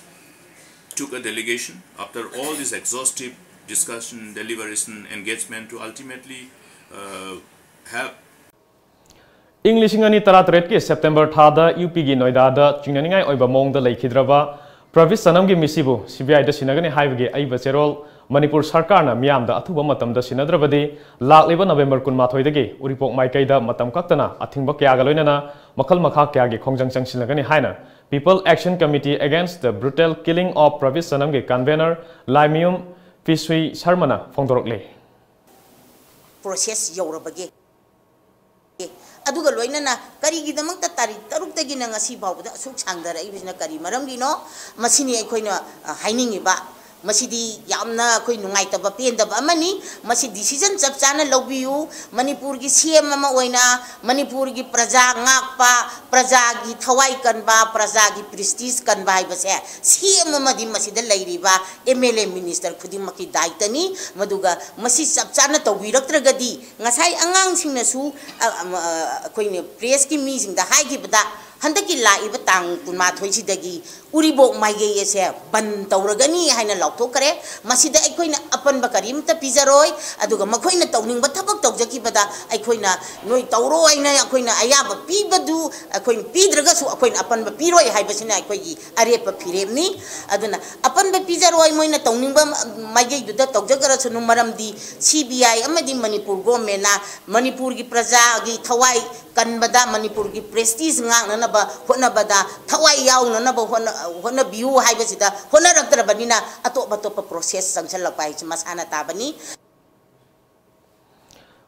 took a delegation after all this exhaustive discussion, deliberation, engagement to ultimately uh, have ꯏꯪ ꯂꯤꯁꯤꯡ ꯑꯅꯤ ꯇꯔꯥꯇꯔꯦꯠꯀꯤ September ꯊꯥꯗ U ꯄꯤꯒꯤ ꯅꯣꯏꯗꯥꯗ ꯆꯤꯡꯅꯅꯤꯡꯉꯥꯏ ꯑꯣꯏꯕ ꯃꯑꯣꯡꯗ ꯂꯩꯈꯤꯗ꯭ꯔꯕ ꯄ꯭ꯔꯚꯤꯁ ꯁꯅꯝꯒꯤ ꯃꯤꯁꯤꯕꯨ C B ꯑꯥꯏꯗ ꯁꯤꯟꯅꯒꯅꯤ ꯍꯥꯏꯕꯒꯤ ꯑꯏꯕ ꯆꯦꯔꯣꯜ ꯃꯅꯤꯄꯨꯔ ꯁꯔꯀꯥꯔꯅ ꯃꯤꯌꯥꯝꯗ ꯑꯊꯨꯕ ꯃꯇꯝꯗ ꯁꯤꯟꯅꯗ꯭ꯔꯕꯗꯤ ꯂꯥꯛꯂꯤꯕ ꯅꯕꯦꯝꯕꯔ ꯀꯨꯟꯃꯥꯊꯣꯏꯗꯒꯤ ꯎꯔꯤꯄꯣꯛ ꯃꯥꯏꯀꯩꯗ ꯃꯇꯝ ꯀꯛꯇꯅ ꯑꯊꯤꯡꯕ ꯀꯌꯥꯒ ꯂꯣꯏꯅꯅ ꯃꯈꯜ ꯃꯈꯥ ꯀꯌꯥꯒꯤ ꯈꯣꯡꯖꯪ ꯆꯪꯁꯤꯜꯂꯒꯅꯤ ꯍꯥꯏꯅ People Action Committee Against the Brutal Killing of Pravish Sanamꯒꯤ convenor ꯂꯥꯏꯃꯌꯨꯝ ꯄꯤꯁ꯭ꯔꯤ ꯁꯔꯃꯅ ꯐꯣꯡꯗꯣꯔꯛꯂꯤ꯫ ꯄ꯭ꯔꯣꯁꯦꯁ ꯌꯧꯔꯕꯒꯦ? ꯑꯗꯨꯒ ꯂꯣꯏꯅꯅ ꯀꯔꯤꯒꯤꯗꯃꯛꯇ ꯇꯥꯔꯤꯛ ꯇꯔꯨꯛꯇꯒꯤꯅ ꯉꯁꯤ ꯐꯥꯎꯕꯗ ꯑꯁꯨꯛ ꯁꯥꯡꯊꯔꯛꯏꯕꯁꯤꯅ ꯀꯔꯤ ꯃꯔꯝꯒꯤꯅꯣ? ꯃꯁꯤꯅꯤ ꯑꯩꯈꯣꯏꯅ ꯍꯥꯏꯅꯤꯡꯉꯤꯕ꯫ ꯃꯁꯤꯗꯤ ꯌꯥꯝꯅ ꯑꯩꯈꯣꯏ ꯅꯨꯡꯉꯥꯏꯇꯕ ꯄꯦꯟꯗꯕ ꯑꯃꯅꯤ꯫ ꯃꯁꯤ ꯗꯤꯁꯤꯖꯟ ꯆꯞ ꯆꯥꯅ ꯂꯧꯕꯤꯌꯨ꯫ ꯃꯅꯤꯄꯨꯔꯒꯤ ꯁꯤ ꯑꯦꯝ ꯑꯃ ꯑꯣꯏꯅ ꯃꯅꯤꯄꯨꯔꯒꯤ ꯄ꯭ꯔꯖꯥ ꯉꯥꯛꯄ, ꯄ꯭ꯔꯖꯥꯒꯤ ꯊꯋꯥꯏ ꯀꯟꯕ, ꯄ꯭ꯔꯖꯥꯒꯤ ꯄ꯭ꯔꯤꯁꯇꯤꯖ ꯀꯟꯕ ꯍꯥꯏꯕꯁꯦ ꯁꯤ ꯑꯦꯝ ꯑꯃꯗꯤ ꯃꯁꯤꯗ ꯂꯩꯔꯤꯕ ꯑꯦꯝ ꯑꯦꯜ ꯑꯦ ꯃꯤꯅꯤꯁꯇꯔ ꯈꯨꯗꯤꯡꯃꯛꯀꯤ ꯗꯥꯏꯇꯅꯤ꯫ ꯃꯗꯨꯒ ꯃꯁꯤ ꯆꯞ ꯆꯥꯅ ꯇꯧꯕꯤꯔꯛꯇ꯭ꯔꯒꯗꯤ ꯉꯁꯥꯏ ꯑꯉꯥꯡꯁꯤꯡꯅꯁꯨ ꯑꯩꯈꯣꯏꯅ ꯄ꯭ꯔꯦꯁꯀꯤ ꯃꯤꯁꯤꯡꯗ ꯍꯥꯏꯈꯤꯕꯗ ꯍꯟꯗꯛꯀꯤ ꯂꯥꯛꯏꯕ ꯇꯥꯡ ꯀꯨꯟꯃꯥꯊꯣꯏꯁꯤꯗꯒꯤ ꯎꯔꯤꯕꯣꯛ ꯃꯥꯏꯀꯩ ꯑꯁꯦ ꯕꯟ ꯇꯧꯔꯒꯅꯤ ꯍꯥꯏꯅ ꯂꯥꯎꯊꯣꯛꯈ꯭ꯔꯦ꯫ ꯃꯁꯤꯗ ꯑꯩꯈꯣꯏꯅ ꯑꯄꯟꯕ ꯀꯔꯤꯝꯇ ꯄꯤꯖꯔꯣꯏ꯫ ꯑꯗꯨꯒ ꯃꯈꯣꯏꯅ ꯇꯧꯅꯤꯡꯕ ꯊꯕꯛ ꯇꯧꯖꯈꯤꯕꯗ ꯑꯩꯈꯣꯏꯅ ꯅꯣꯏ ꯇꯧꯔꯣ ꯍꯥꯏꯅ ꯑꯩꯈꯣꯏꯅ ꯑꯌꯥꯕ ꯄꯤꯕꯗꯨ ꯑꯩꯈꯣꯏꯅ ꯄꯤꯗ꯭ꯔꯒꯁꯨ ꯑꯩꯈꯣꯏꯅ ꯑꯄꯟꯕ ꯄꯤꯔꯣꯏ ꯍꯥꯏꯕꯁꯤꯅ ꯑꯩꯈꯣꯏꯒꯤ ꯑꯔꯦꯞꯄ ꯐꯤꯔꯦꯞꯅꯤ꯫ ꯑꯗꯨꯅ ꯑꯄꯟꯕ ꯄꯤꯖꯔꯣꯏ, ꯃꯣꯏꯅ ꯇꯧꯅꯤꯡꯕ ꯃꯥꯏꯀꯩꯗꯨꯗ ꯇꯧꯖꯈ꯭ꯔꯁꯅꯨ꯫ ꯃꯔꯝꯗꯤ ꯁꯤ ꯕꯤ ꯑꯥꯏ ꯑꯃꯗꯤ ꯃꯅꯤꯄꯨꯔ ꯒꯣꯔꯃꯦꯟꯅ ꯃꯅꯤꯄꯨꯔꯒꯤ ꯄ꯭ꯔꯖꯥꯒꯤ ꯊꯋꯥꯏ ꯀꯟꯕꯗ, ꯃꯅꯤꯄꯨꯔꯒꯤ ꯄ꯭ꯔꯦꯁꯇꯤꯖ ꯉꯥꯛꯅꯅꯕ ꯍꯣꯠꯅꯕꯗ ꯊꯋꯥꯏ ꯌꯥꯎꯅꯅꯕ ꯍꯣꯠꯅ-, ꯍꯣꯠꯅꯕꯤꯌꯨ ꯍꯥꯏꯕꯁꯤꯗ ꯍꯣꯠꯅꯔꯛꯇ꯭ꯔꯕꯅꯤꯅ ꯑꯇꯣꯞ ꯑꯇꯣꯞꯄ ꯄ꯭ꯔꯣꯁꯦꯁ ꯆꯪꯁꯤꯜꯂꯛꯄ ꯍꯥꯏꯁꯤ ꯃꯁꯥꯅ ꯇꯥꯕꯅꯤ꯫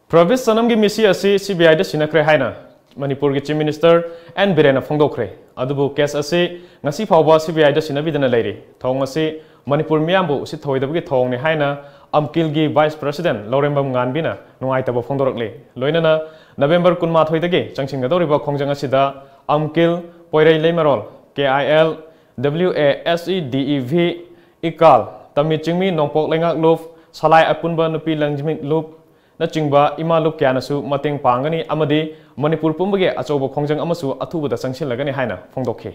ꯄ꯭ꯔꯚꯤꯁ ꯁꯅꯝꯒꯤ ꯃꯤꯁꯤ ꯑꯁꯤ ꯁꯤ ꯕꯤ ꯑꯥꯏꯗ ꯁꯤꯟꯅꯈ꯭ꯔꯦ ꯍꯥꯏꯅ ꯃꯅꯤꯄꯨꯔꯒꯤ ꯆꯤꯐ ꯃꯤꯅꯤꯁꯇꯔ ꯑꯦꯟ ꯕꯤꯔꯦꯟꯅ ꯐꯣꯡꯗꯣꯛꯈ꯭ꯔꯦ꯫ ꯑꯗꯨꯕꯨ ꯀꯦꯁ ꯑꯁꯤ ꯉꯁꯤ ꯐꯥꯎꯕ ꯁꯤ ꯕꯤ ꯑꯥꯏꯗ ꯁꯤꯟꯅꯕꯤꯗꯅ ꯂꯩꯔꯤ꯫ ꯊꯧꯑꯣꯡ ꯑꯁꯤ ꯃꯅꯤꯄꯨꯔ ꯃꯤꯌꯥꯝꯕꯨ ꯎꯁꯤꯠ ꯊꯧꯑꯣꯏꯗꯕꯒꯤ ꯊꯧꯑꯣꯡꯅꯤ ꯍꯥꯏꯅ ꯑꯝꯀꯤꯜꯒꯤ ꯚꯥꯏꯁ ꯄ꯭ꯔꯁꯤꯗꯦꯟ ꯂꯧꯔꯦꯝꯕꯝ ꯉꯥꯟꯕꯤꯅ ꯅꯨꯡꯉꯥꯏꯇꯕ ꯐꯣꯡꯗꯣꯔꯛꯂꯤ꯫ ꯂꯣꯏꯅꯅ ꯅꯕꯦꯝꯕꯔ ꯀꯨꯟꯃꯥꯊꯣꯏꯗꯒꯤ ꯆꯪꯁꯤꯟꯒꯗꯧꯔꯤꯕ ꯈꯣꯡꯖꯪ ꯑꯁꯤꯗ ꯑꯝꯀꯤꯜ, Poirei Leimarol, K I L, W A S E D E V, ꯏꯀꯥꯜ, ꯇꯝꯃꯤ ꯆꯤꯡꯃꯤ ꯅꯣꯡꯄꯣꯛ ꯂꯩꯉꯥꯛꯂꯨꯞ, ꯁꯂꯥꯏ ꯑꯄꯨꯟꯕ ꯅꯨꯄꯤ ꯂꯪꯖꯃꯤꯠ ꯂꯨꯞꯅꯆꯤꯡꯕ ꯏꯃꯥ ꯂꯨꯞ ꯀꯌꯥꯅꯁꯨ ꯃꯇꯦꯡ ꯄꯥꯡꯒꯅꯤ ꯑꯃꯗꯤ ꯃꯅꯤꯄꯨꯔ ꯄꯨꯝꯕꯒꯤ ꯑꯆꯧꯕ ꯈꯣꯡꯖꯪ ꯑꯃꯁꯨ ꯑꯊꯨꯕꯗ ꯆꯪꯁꯤꯜꯂꯒꯅꯤ ꯍꯥꯏꯅ ꯐꯣꯡꯗꯣꯛꯈꯤ꯫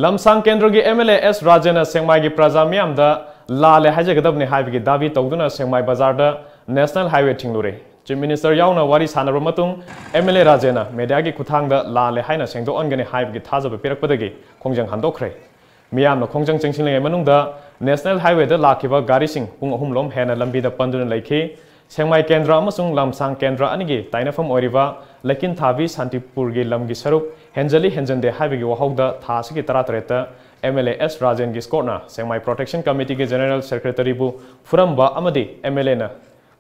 ꯂꯝꯁꯥꯡ ꯀꯦꯟꯗ꯭ꯔꯒꯤ M L A S ꯔꯥꯖꯦꯟꯅ ꯁꯦꯡꯃꯥꯏꯒꯤ ꯄ꯭ꯔꯖꯥ ꯃꯤꯌꯥꯝꯗ ꯂꯥꯜꯂꯦ ꯍꯥꯏꯖꯒꯗꯕꯅꯤ ꯍꯥꯏꯕꯒꯤ ꯗꯥꯕꯤ ꯇꯧꯗꯨꯅ ꯁꯦꯡꯃꯥꯏ ꯕꯖꯥꯔꯗ National Highway ꯊꯤꯡꯂꯨꯔꯦ꯫ Chief Minister ꯌꯥꯎꯅ ꯋꯥꯔꯤ ꯁꯥꯟꯅꯔꯕ ꯃꯇꯨꯡ M L A ꯔꯥꯖꯦꯟꯅ mediaꯒꯤ ꯈꯨꯠꯊꯥꯡꯗ ꯂꯥꯜꯂꯦ ꯍꯥꯏꯅ ꯁꯦꯡꯗꯣꯛꯍꯟꯒꯅꯤ ꯍꯥꯏꯕꯒꯤ ꯊꯥꯖꯕ ꯄꯤꯔꯛꯄꯗꯒꯤ ꯈꯣꯡꯖꯪ ꯍꯟꯗꯣꯛꯈ꯭ꯔꯦ꯫ ꯃꯤꯌꯥꯝꯅ ꯈꯣꯡꯖꯪ ꯆꯪꯁꯤꯜꯂꯤꯉꯩ ꯃꯅꯨꯡꯗ National Highwayꯗ ꯂꯥꯛꯈꯤꯕ ꯒꯥꯔꯤꯁꯤꯡ ꯄꯨꯡ ꯑꯍꯨꯝ ꯂꯣꯝ ꯍꯦꯟꯅ ꯂꯝꯕꯤꯗ ꯄꯟꯗꯨꯅ ꯂꯩꯈꯤ꯫ ꯁꯦꯡꯃꯥꯏ ꯀꯦꯟꯗ꯭ꯔ ꯑꯃꯁꯨꯡ ꯂꯝꯁꯥꯡ ꯀꯦꯟꯗ꯭ꯔ ꯑꯅꯤꯒꯤ ꯇꯥꯏꯅꯐꯝ ꯑꯣꯏꯔꯤꯕ ꯂꯩꯀꯤꯟꯊꯥꯕꯤ ꯁꯥꯟꯇꯤꯄꯨꯔꯒꯤ ꯂꯝꯒꯤ ꯁꯔꯨꯛ ꯍꯦꯟꯖꯜꯂꯤ ꯍꯦꯟꯖꯟꯗꯦ ꯍꯥꯏꯕꯒꯤ ꯋꯥꯍꯧꯗ ꯊꯥ ꯑꯁꯤꯒꯤ ꯇꯔꯥꯇꯔꯦꯠꯇ M L A S ꯔꯥꯖꯦꯟꯒꯤ escortꯅ ꯁꯦꯡꯃꯥꯏ Protection Committeeꯒꯤ General Secretaryꯕꯨ ꯐꯨꯔꯝꯕ ꯑꯃꯗꯤ M L Aꯅ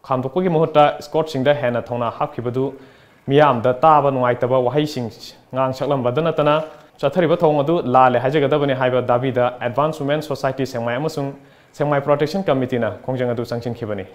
ꯈꯥꯝꯗꯣꯛꯄꯒꯤ ꯃꯍꯨꯠꯇ escortꯁꯤꯡꯗ ꯍꯦꯟꯅ ꯊꯧꯅꯥ ꯍꯥꯞꯈꯤꯕꯗꯨ ꯃꯤꯌꯥꯝꯗ ꯇꯥꯕ ꯅꯨꯡꯉꯥꯏꯇꯕ ꯋꯥꯍꯩꯁꯤꯡ ꯉꯥꯡ ꯁꯛꯂꯝꯕꯗ ꯅꯠꯇꯅ ꯆꯠꯊꯔꯤꯕ ꯊꯧꯑꯣꯡ ꯑꯗꯨ ꯂꯥꯜꯂꯦ ꯍꯥꯏꯖꯒꯗꯕꯅꯤ ꯍꯥꯏꯕ ꯗꯥꯕꯤꯗ Advanced Women Society ꯁꯦꯡꯃꯥꯏ ꯑꯃꯁꯨꯡ ꯁꯦꯡꯃꯥꯏ Protection Committeeꯅ ꯈꯣꯡꯖꯪ ꯑꯗꯨ ꯆꯪꯁꯤꯟꯈꯤꯕꯅꯤ꯫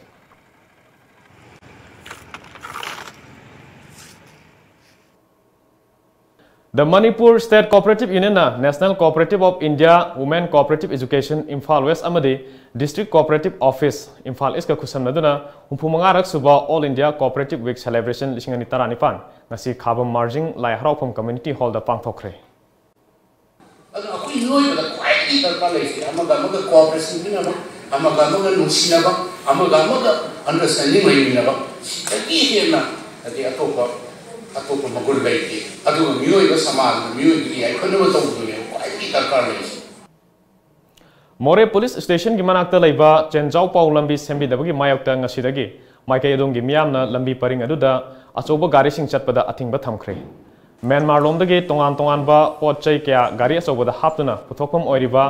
The Manipur State Cooperative Unionꯅ National Cooperative of India Women Cooperative Education Imphal West ꯑꯃꯗꯤ District Cooperative Office Imphal Eastꯀ ꯈꯨꯠꯁꯝꯅꯗꯨꯅ ꯍꯨꯝꯐꯨ ꯃꯉꯥꯔꯛ ꯁꯨꯕ All India Cooperative Week Celebration ꯂꯤꯁꯤꯡ ꯑꯅꯤ ꯇꯔꯥꯅꯤꯄꯥꯟ ꯉꯁꯤ ꯈꯥꯕꯝ ꯃꯥꯔꯖꯤꯡ ꯂꯥꯏ ꯍꯔꯥꯎꯐꯝ Community Hallꯗ ꯄꯥꯡꯊꯣꯛꯈ꯭ꯔꯦ꯫ ꯑꯗꯨꯅ ꯑꯩꯈꯣꯏ ꯃꯤꯑꯣꯏꯕꯗ ꯈ꯭ꯋꯥꯏꯗꯒꯤ ꯗꯔꯀꯥꯔ ꯂꯩꯔꯤꯁꯦ ꯑꯃꯒ ꯑꯃꯒ cooperation ꯄꯤꯅꯕ, ꯑꯃꯒ ꯑꯃꯒ ꯅꯨꯡꯁꯤꯅꯕ, ꯑꯃꯒ ꯑꯃꯒ understanding ꯂꯩꯃꯤꯟꯅꯕ, ꯁꯤꯗꯒꯤ ꯍꯦꯟꯅ ꯍꯥꯏꯗꯤ ꯑꯇꯣꯞꯄ, ꯑꯇꯣꯞꯄ ꯃꯒꯨꯟ ꯂꯩꯇꯦ꯫ ꯑꯗꯨꯒ ꯃꯤꯑꯣꯏꯕ ꯁꯃꯥꯖꯅ ꯃꯤꯑꯣꯏꯕꯒꯤ ꯌꯥꯏꯐꯅꯕ ꯇꯧꯕꯗꯨꯅꯦꯕ ꯈ꯭ꯋꯥꯏꯗꯒꯤ ꯗꯔꯀꯥꯔ ꯂꯩꯔꯤꯁꯦ꯫ ꯃꯣꯔꯦ Police Stationꯒꯤ ꯃꯅꯥꯛꯇ ꯂꯩꯕ ꯆꯦꯟꯖꯥꯎꯄꯥꯎ ꯂꯝꯕꯤ ꯁꯦꯝꯕꯤꯗꯕꯒꯤ ꯃꯥꯌꯣꯛꯇ ꯉꯁꯤꯗꯒꯤ ꯃꯥꯏꯀꯩ ꯑꯗꯣꯝꯒꯤ ꯃꯤꯌꯥꯝꯅ ꯂꯝꯕꯤ ꯄꯔꯤꯡ ꯑꯗꯨꯗ ꯑꯆꯧꯕ ꯒꯥꯔꯤꯁꯤꯡ ꯆꯠꯄꯗ ꯑꯊꯤꯡꯕ ꯊꯝꯈ꯭ꯔꯦ꯫ ꯃ꯭ꯌꯥꯟꯃꯥꯔ ꯂꯣꯝꯗꯒꯤ ꯇꯣꯉꯥꯟ ꯇꯣꯉꯥꯟꯕ ꯄꯣꯠ ꯆꯩ ꯀꯌꯥ ꯒꯥꯔꯤ ꯑꯆꯧꯕꯗ ꯍꯥꯞꯇꯨꯅ ꯄꯨꯊꯣꯛꯐꯝ ꯑꯣꯏꯔꯤꯕ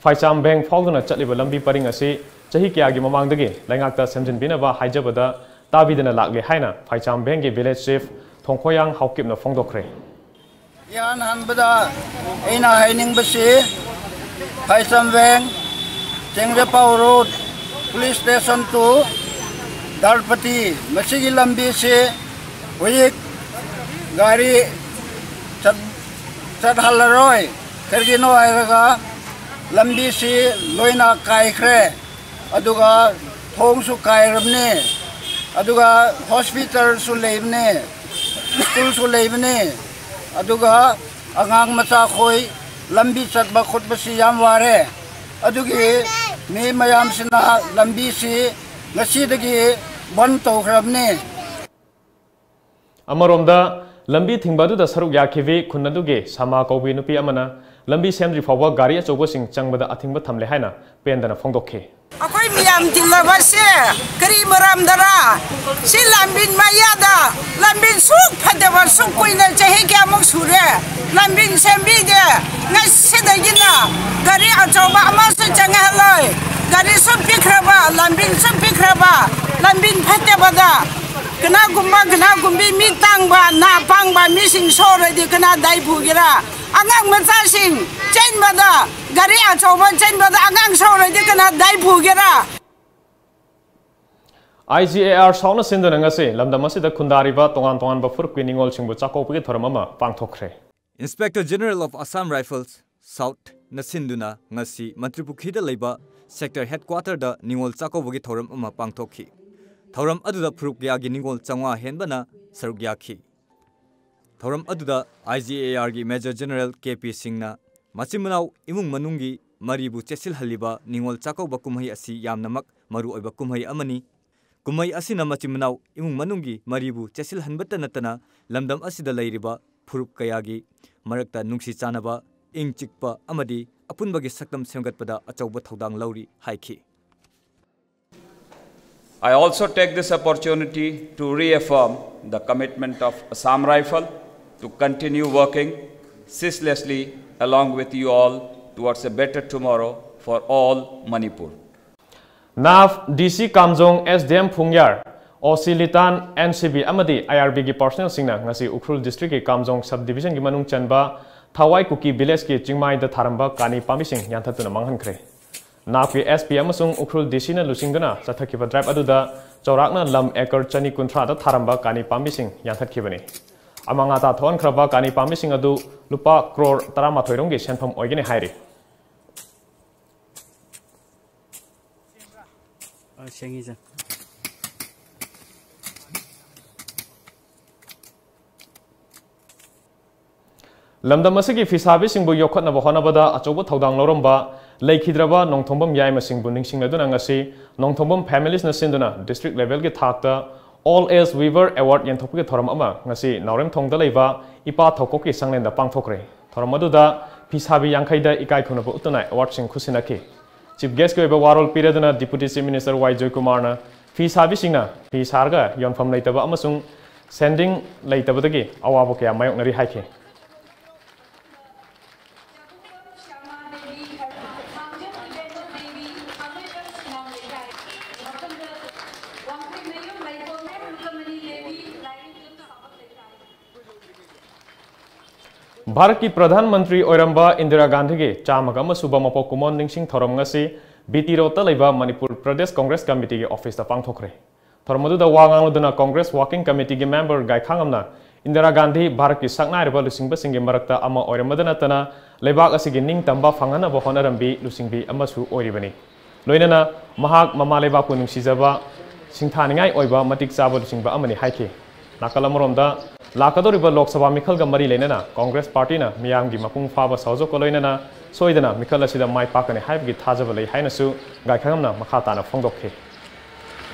ꯐꯥꯏꯆꯥꯝ ꯚꯦꯡ ꯐꯥꯎꯗꯨꯅ ꯆꯠꯂꯤꯕ ꯂꯝꯕꯤ ꯄꯔꯤꯡ ꯑꯁꯤ ꯆꯍꯤ ꯀꯌꯥꯒꯤ ꯃꯃꯥꯡꯗꯒꯤ ꯂꯩꯉꯥꯛꯇ ꯁꯦꯝꯖꯤꯟꯕꯤꯅꯕ ꯍꯥꯏꯖꯕꯗ ꯇꯥꯕꯤꯗꯅ ꯂꯥꯛꯂꯦ ꯍꯥꯏꯅ ꯐꯥꯏꯆꯥꯝ ꯚꯦꯡꯒꯤ village chief ꯊꯣꯡꯈꯣꯌꯥꯡ ꯍꯥꯎꯀꯤꯞꯅ ꯐꯣꯡꯗꯣꯛꯈ꯭ꯔꯦ꯫ ꯏꯍꯥꯟ ꯍꯥꯟꯕꯗ ꯑꯩꯅ ꯍꯥꯏꯅꯤꯡꯕꯁꯤ, ꯐꯥꯏꯆꯝꯕꯦꯡ, ꯆꯦꯡꯖꯄꯥꯎ road, police station to ꯗꯥꯜꯄꯇꯤ, ꯃꯁꯤꯒꯤ ꯂꯝꯕꯤꯁꯤ ꯍꯧꯖꯤꯛ ꯒꯥꯔꯤ ꯆꯠ-, ꯆꯠꯍꯜꯂꯔꯣꯏ꯫ ꯀꯔꯤꯒꯤꯅꯣ ꯍꯥꯏꯔꯒ ꯂꯝꯕꯤꯁꯤ ꯂꯣꯏꯅ ꯀꯥꯏꯈ꯭ꯔꯦ꯫ ꯑꯗꯨꯒ ꯊꯣꯡꯁꯨ ꯀꯥꯏꯔꯕꯅꯦ, ꯑꯗꯨꯒ ꯍꯣꯁꯄꯤꯇꯥꯜꯁꯨ ꯂꯩꯕꯅꯦ, ꯁ꯭ꯀꯨꯜꯁꯨ ꯂꯩꯕꯅꯦ, ꯑꯗꯨꯒ ꯑꯉꯥꯡ ꯃꯆꯥꯈꯣꯏ ꯂꯝꯕꯤ ꯆꯠꯄ ꯈꯣꯠꯄꯁꯤ ꯌꯥꯝ ꯋꯥꯔꯦ꯫ ꯑꯗꯨꯒꯤ ꯃꯤ ꯃꯌꯥꯝꯁꯤꯅ ꯂꯝꯕꯤꯁꯤ ꯉꯁꯤꯗꯒꯤ ꯕꯟ ꯇꯧꯈ꯭ꯔꯕꯅꯦ꯫ ꯑꯃꯔꯣꯝꯗ, ꯂꯝꯕꯤ ꯊꯤꯡꯕ ꯑꯗꯨꯗ ꯁꯔꯨꯛ ꯌꯥꯈꯤꯕꯤ ꯈꯨꯟ ꯑꯗꯨꯒꯤ ꯁꯃꯥ ꯀꯧꯕꯤ ꯅꯨꯄꯤ ꯑꯃꯅ ꯂꯝꯕꯤ ꯁꯦꯝꯗ꯭ꯔꯤ ꯐꯥꯎꯕ ꯒꯥꯔꯤ ꯑꯆꯧꯕꯁꯤꯡ ꯆꯪꯕꯗ ꯑꯊꯤꯡꯕ ꯊꯝꯂꯦ ꯍꯥꯏꯅ ꯄꯦꯟꯗꯅ ꯐꯣꯡꯗꯣꯛꯈꯤ꯫ ꯑꯩꯈꯣꯏ ꯃꯤꯌꯥꯝ ꯇꯤꯜꯂꯕꯁꯦ ꯀꯔꯤ ꯃꯔꯝꯗꯔ? ꯁꯤ ꯂꯝꯕꯤ ꯃꯌꯥꯗ ꯂꯝꯕꯤ ꯁꯨꯛ ꯐꯠꯇꯕ ꯁꯨꯛ ꯀꯨꯏꯅ ꯆꯍꯤ ꯀꯌꯥꯃꯨꯛ ꯁꯨꯔꯦ ꯂꯝꯕꯤ ꯁꯦꯝꯕꯤꯗꯦ꯫ ꯉꯁꯤꯗꯒꯤꯅ ꯒꯥꯔꯤ ꯑꯆꯧꯕ ꯑꯃꯁꯨ ꯆꯪꯍꯜꯂꯣꯏ꯫ ꯒꯥꯔꯤꯁꯨ ꯄꯤꯛꯈ꯭ꯔꯕ, ꯂꯝꯕꯤꯁꯨ ꯄꯤꯛꯈ꯭ꯔꯕ, ꯂꯝꯕꯤ ꯐꯠꯇꯕꯗ ꯀꯅꯥꯒꯨꯝꯕ ꯀꯅꯥꯒꯨꯝꯕꯤ ꯃꯤ ꯇꯥꯡꯕ, ꯅꯥ ꯄꯥꯡꯕ ꯃꯤꯁꯤꯡ ꯁꯣꯔꯗꯤ ꯀꯅꯥ ꯗꯥꯏ ꯄꯨꯒꯦꯔꯥ? ꯑꯉꯥꯡ ꯃꯆꯥꯁꯤꯡ ꯆꯦꯟꯕꯗ, ꯒꯥꯔꯤ ꯑꯆꯧꯕ ꯆꯦꯟꯕꯗ ꯑꯉꯥꯡ ꯁꯣꯔꯗꯤ ꯀꯅꯥ ꯗꯥꯏ ꯄꯨꯒꯦꯔꯥ? ꯑꯥꯏ ꯖꯤ ꯑꯦ ꯑꯥꯔ ꯁꯥꯎꯠꯅ ꯁꯤꯟꯗꯨꯅ ꯉꯁꯤ ꯂꯝꯗꯝ ꯑꯁꯤꯗ ꯈꯨꯟꯗꯥꯔꯤꯕ ꯇꯣꯉꯥꯟ ꯇꯣꯉꯥꯟꯕ ꯐꯨꯔꯨꯞꯀꯤ ꯅꯤꯉꯣꯜꯁꯤꯡꯕꯨ ꯆꯥꯛꯀꯧꯕꯒꯤ ꯊꯧꯔꯝ ꯑꯃ ꯄꯥꯡꯊꯣꯛꯈ꯭ꯔꯦ꯫ Inspector General of Assam Rifles, ꯁꯥꯎꯠꯅ ꯁꯤꯟꯗꯨꯅ ꯉꯁꯤ ꯃꯟꯇ꯭ꯔꯤꯄꯨꯈ꯭ꯔꯤꯗ ꯂꯩꯕ ꯁꯦꯛꯇꯔ ꯍꯦꯗꯀ꯭ꯋꯥꯇꯔꯗ ꯅꯤꯉꯣꯜ ꯆꯥꯛꯀꯧꯕꯒꯤ ꯊꯧꯔꯝ ꯑꯃ ꯄꯥꯡꯊꯣꯛꯈꯤ꯫ ꯊꯧꯔꯝ ꯑꯗꯨꯗ ꯐꯨꯔꯨꯞ ꯀꯌꯥꯒꯤ ꯅꯤꯉꯣꯜ ꯆꯥꯝꯃꯉꯥ ꯍꯦꯟꯕꯅ ꯁꯔꯨꯛ ꯌꯥꯈꯤ꯫ ꯊꯧꯔꯝ ꯑꯗꯨꯗ ꯑꯥꯏ ꯖꯤ ꯑꯦ ꯑꯥꯔꯒꯤ Major General ꯀꯦ ꯄꯤ ꯁꯤꯡꯅ ꯃꯆꯤꯟ ꯃꯅꯥꯎ ꯏꯃꯨꯡ ꯃꯅꯨꯡꯒꯤ ꯃꯔꯤꯕꯨ ꯆꯦꯠꯁꯤꯜꯍꯜꯂꯤꯕ ꯅꯤꯉꯣꯜ ꯆꯥꯛꯀꯧꯕ ꯀꯨꯝꯍꯩ ꯑꯁꯤ ꯌꯥꯝꯅꯃꯛ ꯃꯔꯨꯑꯣꯏꯕ ꯀꯨꯝꯍꯩ ꯑꯃꯅꯤ꯫ ꯀꯨꯝꯍꯩ ꯑꯁꯤꯅ ꯃꯆꯤꯟ ꯃꯅꯥꯎ ꯏꯃꯨꯡ ꯃꯅꯨꯡꯒꯤ ꯃꯔꯤꯕꯨ ꯆꯦꯠꯁꯤꯜꯍꯟꯕꯇ ꯅꯠꯇꯅ ꯂꯝꯗꯝ ꯑꯁꯤꯗ ꯂꯩꯔꯤꯕ ꯐꯨꯔꯨꯞ ꯀꯌꯥꯒꯤ ꯃꯔꯛꯇ ꯅꯨꯡꯁꯤ ꯆꯥꯟꯅꯕ, ꯏꯪ ꯆꯤꯛꯄ ꯑꯃꯗꯤ ꯑꯄꯨꯟꯕꯒꯤ ꯁꯛꯇꯝ ꯁꯦꯝꯒꯠꯄꯗ ꯑꯆꯧꯕ ꯊꯧꯗꯥꯡ ꯂꯧꯔꯤ ꯍꯥꯏꯈꯤ꯫ I also take this opportunity to reaffirm the commitment of Assam Rifle to continue working ceaselessly along with you all towards a better tomorrow for all Manipur. ꯅꯥꯞ, ꯗꯤ ꯁꯤ ꯀꯥꯝꯖꯣꯡ, ꯑꯦꯁ ꯗꯤ ꯑꯦꯝ ꯐꯨꯡꯌꯥꯔ, ꯑꯣ ꯁꯤ ꯂꯤꯇꯥꯟ, ꯑꯦꯟ ꯁꯤ ꯕꯤ ꯑꯃꯗꯤ ꯑꯥꯏ R ꯕꯤꯒꯤ ꯄꯥꯔꯁꯣꯅꯦꯜꯁꯤꯡꯅ ꯉꯁꯤ ꯎꯈ꯭ꯔꯨꯜ ꯗꯤꯁꯇ꯭ꯔꯤꯛꯀꯤ ꯀꯥꯝꯖꯣꯡ sub ꯗꯤꯕꯤꯖꯟꯒꯤ ꯃꯅꯨꯡ ꯆꯟꯕ ꯊꯋꯥꯏ ꯀꯨꯀꯤ ꯚꯤꯂꯦꯖꯀꯤ ꯆꯤꯡꯃꯥꯏꯗ ꯊꯥꯔꯝꯕ ꯀꯥꯅꯤ ꯄꯥꯝꯕꯤꯁꯤꯡ ꯌꯥꯟꯊꯠꯇꯨꯅ ꯃꯥꯡꯍꯟꯈ꯭ꯔꯦ꯫ ꯅꯥꯞꯀꯤ ꯑꯦꯁ ꯄꯤ ꯑꯃꯁꯨꯡ ꯎꯈ꯭ꯔꯨꯜ ꯗꯤ ꯁꯤꯅ ꯂꯨꯆꯤꯡꯗꯨꯅ ꯆꯠꯊꯈꯤꯕ ꯗ꯭ꯔꯥꯏꯚ ꯑꯗꯨꯗ ꯆꯥꯎꯔꯥꯛꯅ ꯂꯝ ꯑꯦꯀꯔ ꯆꯅꯤ ꯀꯨꯟꯊ꯭ꯔꯥꯗ ꯊꯥꯔꯝꯕ ꯀꯥꯅꯤ ꯄꯥꯝꯕꯤꯁꯤꯡ ꯌꯥꯟꯊꯠꯈꯤꯕꯅꯤ꯫ ꯑꯃꯥꯡ ꯑꯇꯥ ꯊꯣꯛꯍꯟꯈ꯭ꯔꯕ ꯀꯥꯅꯤ ꯄꯥꯝꯕꯤꯁꯤꯡ ꯑꯗꯨ ꯂꯨꯄꯥ ꯀ꯭ꯔꯣꯔ ꯇꯔꯥꯃꯥꯊꯣꯏ ꯔꯣꯝꯒꯤ ꯁꯦꯟꯐꯝ ꯑꯣꯏꯒꯅꯤ ꯍꯥꯏꯔꯤ꯫ ꯁꯦꯡꯉꯤꯁꯦ꯫ ꯂꯝꯗꯝ ꯑꯁꯤꯒꯤ ꯐꯤꯁꯥꯕꯤꯁꯤꯡꯕꯨ ꯌꯣꯛꯈꯠꯅꯕ ꯍꯣꯠꯅꯕꯗ ꯑꯆꯧꯕ ꯊꯧꯗꯥꯡ ꯂꯧꯔꯝꯕ ꯂꯩꯈꯤꯗ꯭ꯔꯕ ꯅꯣꯡꯊꯣꯡꯕꯝ ꯌꯥꯏꯃꯁꯤꯡꯕꯨ ꯅꯤꯡꯁꯤꯡꯂꯗꯨꯅ ꯉꯁꯤ ꯅꯣꯡꯊꯣꯡꯕꯝ families ꯅ ꯁꯤꯟꯗꯨꯅ district level ꯒꯤ ꯊꯥꯛꯇ All Age Weaver Award ꯌꯦꯟꯊꯣꯛꯄꯒꯤ ꯊꯧꯔꯝ ꯑꯃ ꯉꯁꯤ ꯅꯥꯎꯔꯦꯝꯊꯣꯡꯗ ꯂꯩꯕ ꯏꯄꯥ ꯊꯧꯀꯣꯛꯀꯤ ꯁꯪꯂꯦꯟꯗ ꯄꯥꯡꯊꯣꯛꯈ꯭ꯔꯦ꯫ ꯊꯧꯔꯝ ꯑꯗꯨꯗ ꯐꯤꯁꯥꯕꯤ ꯌꯥꯡꯈꯩꯗ ꯏꯀꯥꯏ ꯈꯨꯝꯅꯕ ꯎꯠꯇꯨꯅ award ꯁꯤꯡ ꯈꯨꯠꯁꯤꯟꯅꯈꯤ꯫ Chief guest ꯀꯤ ꯑꯣꯏꯕ ꯋꯥꯔꯣꯜ ꯄꯤꯔꯗꯨꯅ Deputy Chief Minister ꯋꯥꯏ ꯖꯣꯏꯀꯨꯃꯥꯔꯅ ꯐꯤ ꯁꯥꯕꯤꯁꯤꯡꯅ ꯐꯤ ꯁꯥꯔꯒ ꯌꯣꯟꯐꯝ ꯂꯩꯇꯕ ꯑꯃꯁꯨꯡ ꯁꯦꯟꯗꯤꯡ ꯂꯩꯇꯕꯗꯒꯤ ꯑꯋꯥꯕ ꯀꯌꯥ ꯃꯥꯌꯣꯛꯅꯔꯤ ꯍꯥꯏꯈꯤ꯫ ꯚꯥꯔꯠꯀꯤ ꯄ꯭ꯔꯙꯥꯟ ꯃꯟꯇ꯭ꯔꯤ ꯑꯣꯏꯔꯝꯕ ꯏꯟꯗꯤꯔꯥ ꯒꯥꯟꯙꯤꯒꯤ ꯆꯥꯝꯃꯒ ꯑꯃ ꯁꯨꯕ ꯃꯄꯣꯛ ꯀꯨꯝꯑꯣꯟ ꯅꯤꯡꯁꯤꯡ ꯊꯧꯔꯝ ꯉꯁꯤ ꯕꯤ ꯇꯤ ꯔꯣꯗꯇ ꯂꯩꯕ ꯃꯅꯤꯄꯨꯔ ꯄ꯭ꯔꯗꯦꯁ ꯀꯣꯡꯒ꯭ꯔꯦꯁ ꯀꯃꯤꯇꯤꯒꯤ ꯑꯣꯐꯤꯁꯇ ꯄꯥꯡꯊꯣꯛꯈ꯭ꯔꯦ꯫ ꯊꯧꯔꯝ ꯑꯗꯨꯗ ꯋꯥ ꯉꯥꯡꯂꯗꯨꯅ ꯀꯣꯡꯒ꯭ꯔꯦꯁ ꯋꯥꯔꯀꯤꯡ ꯀꯃꯤꯇꯤꯒꯤ ꯃꯦꯝꯕꯔ ꯒꯥꯏꯈꯥꯉꯝꯅ ꯏꯟꯗꯤꯔꯥ ꯒꯥꯟꯙꯤ ꯚꯥꯔꯠꯀꯤ ꯁꯛꯅꯥꯏꯔꯕ ꯂꯨꯆꯤꯡꯕꯁꯤꯡꯒꯤ ꯃꯔꯛꯇ ꯑꯃ ꯑꯣꯏꯔꯝꯕꯗ ꯅꯠꯇꯅ ꯂꯩꯕꯥꯛ ꯑꯁꯤꯒꯤ ꯅꯤꯡꯇꯝꯕ ꯐꯪꯍꯟꯅꯕ ꯍꯣꯠꯅꯔꯝꯕꯤ ꯂꯨꯆꯤꯡꯕꯤ ꯑꯃꯁꯨ ꯑꯣꯏꯔꯤꯕꯅꯤ꯫ ꯂꯣꯏꯅꯅ ꯃꯍꯥꯛ ꯃꯃꯥ ꯂꯩꯕꯥꯛꯄꯨ ꯅꯨꯡꯁꯤꯖꯕ, ꯁꯤꯡꯊꯥꯅꯤꯡꯉꯥꯏ ꯑꯣꯏꯕ ꯃꯇꯤꯛ ꯆꯥꯕ ꯂꯨꯆꯤꯡꯕ ꯑꯃꯅꯤ ꯍꯥꯏꯈꯤ꯫ ꯅꯥꯀꯜ ꯑꯃꯔꯣꯝꯗ, ꯂꯥꯛꯀꯗꯧꯔꯤꯕ ꯂꯣꯛ ꯁꯚꯥ ꯃꯤꯈꯜꯒ ꯃꯔꯤ ꯂꯩꯅꯅ ꯀꯣꯡꯒ꯭ꯔꯦꯁ ꯄꯥꯔꯇꯤꯅ ꯃꯤꯌꯥꯝꯒꯤ ꯃꯄꯨꯡ ꯐꯥꯕ ꯁꯍꯖꯣꯛꯀ ꯂꯣꯏꯅꯅ ꯁꯣꯏꯗꯅ ꯃꯤꯈꯜ ꯑꯁꯤꯗ ꯃꯥꯏ ꯄꯥꯛꯀꯅꯤ ꯍꯥꯏꯕꯒꯤ ꯊꯥꯖꯕ ꯂꯩ ꯍꯥꯏꯅꯁꯨ ꯒꯥꯏꯈꯥꯉꯝꯅ ꯃꯈꯥ ꯇꯥꯅ ꯐꯣꯡꯗꯣꯛꯈꯤ꯫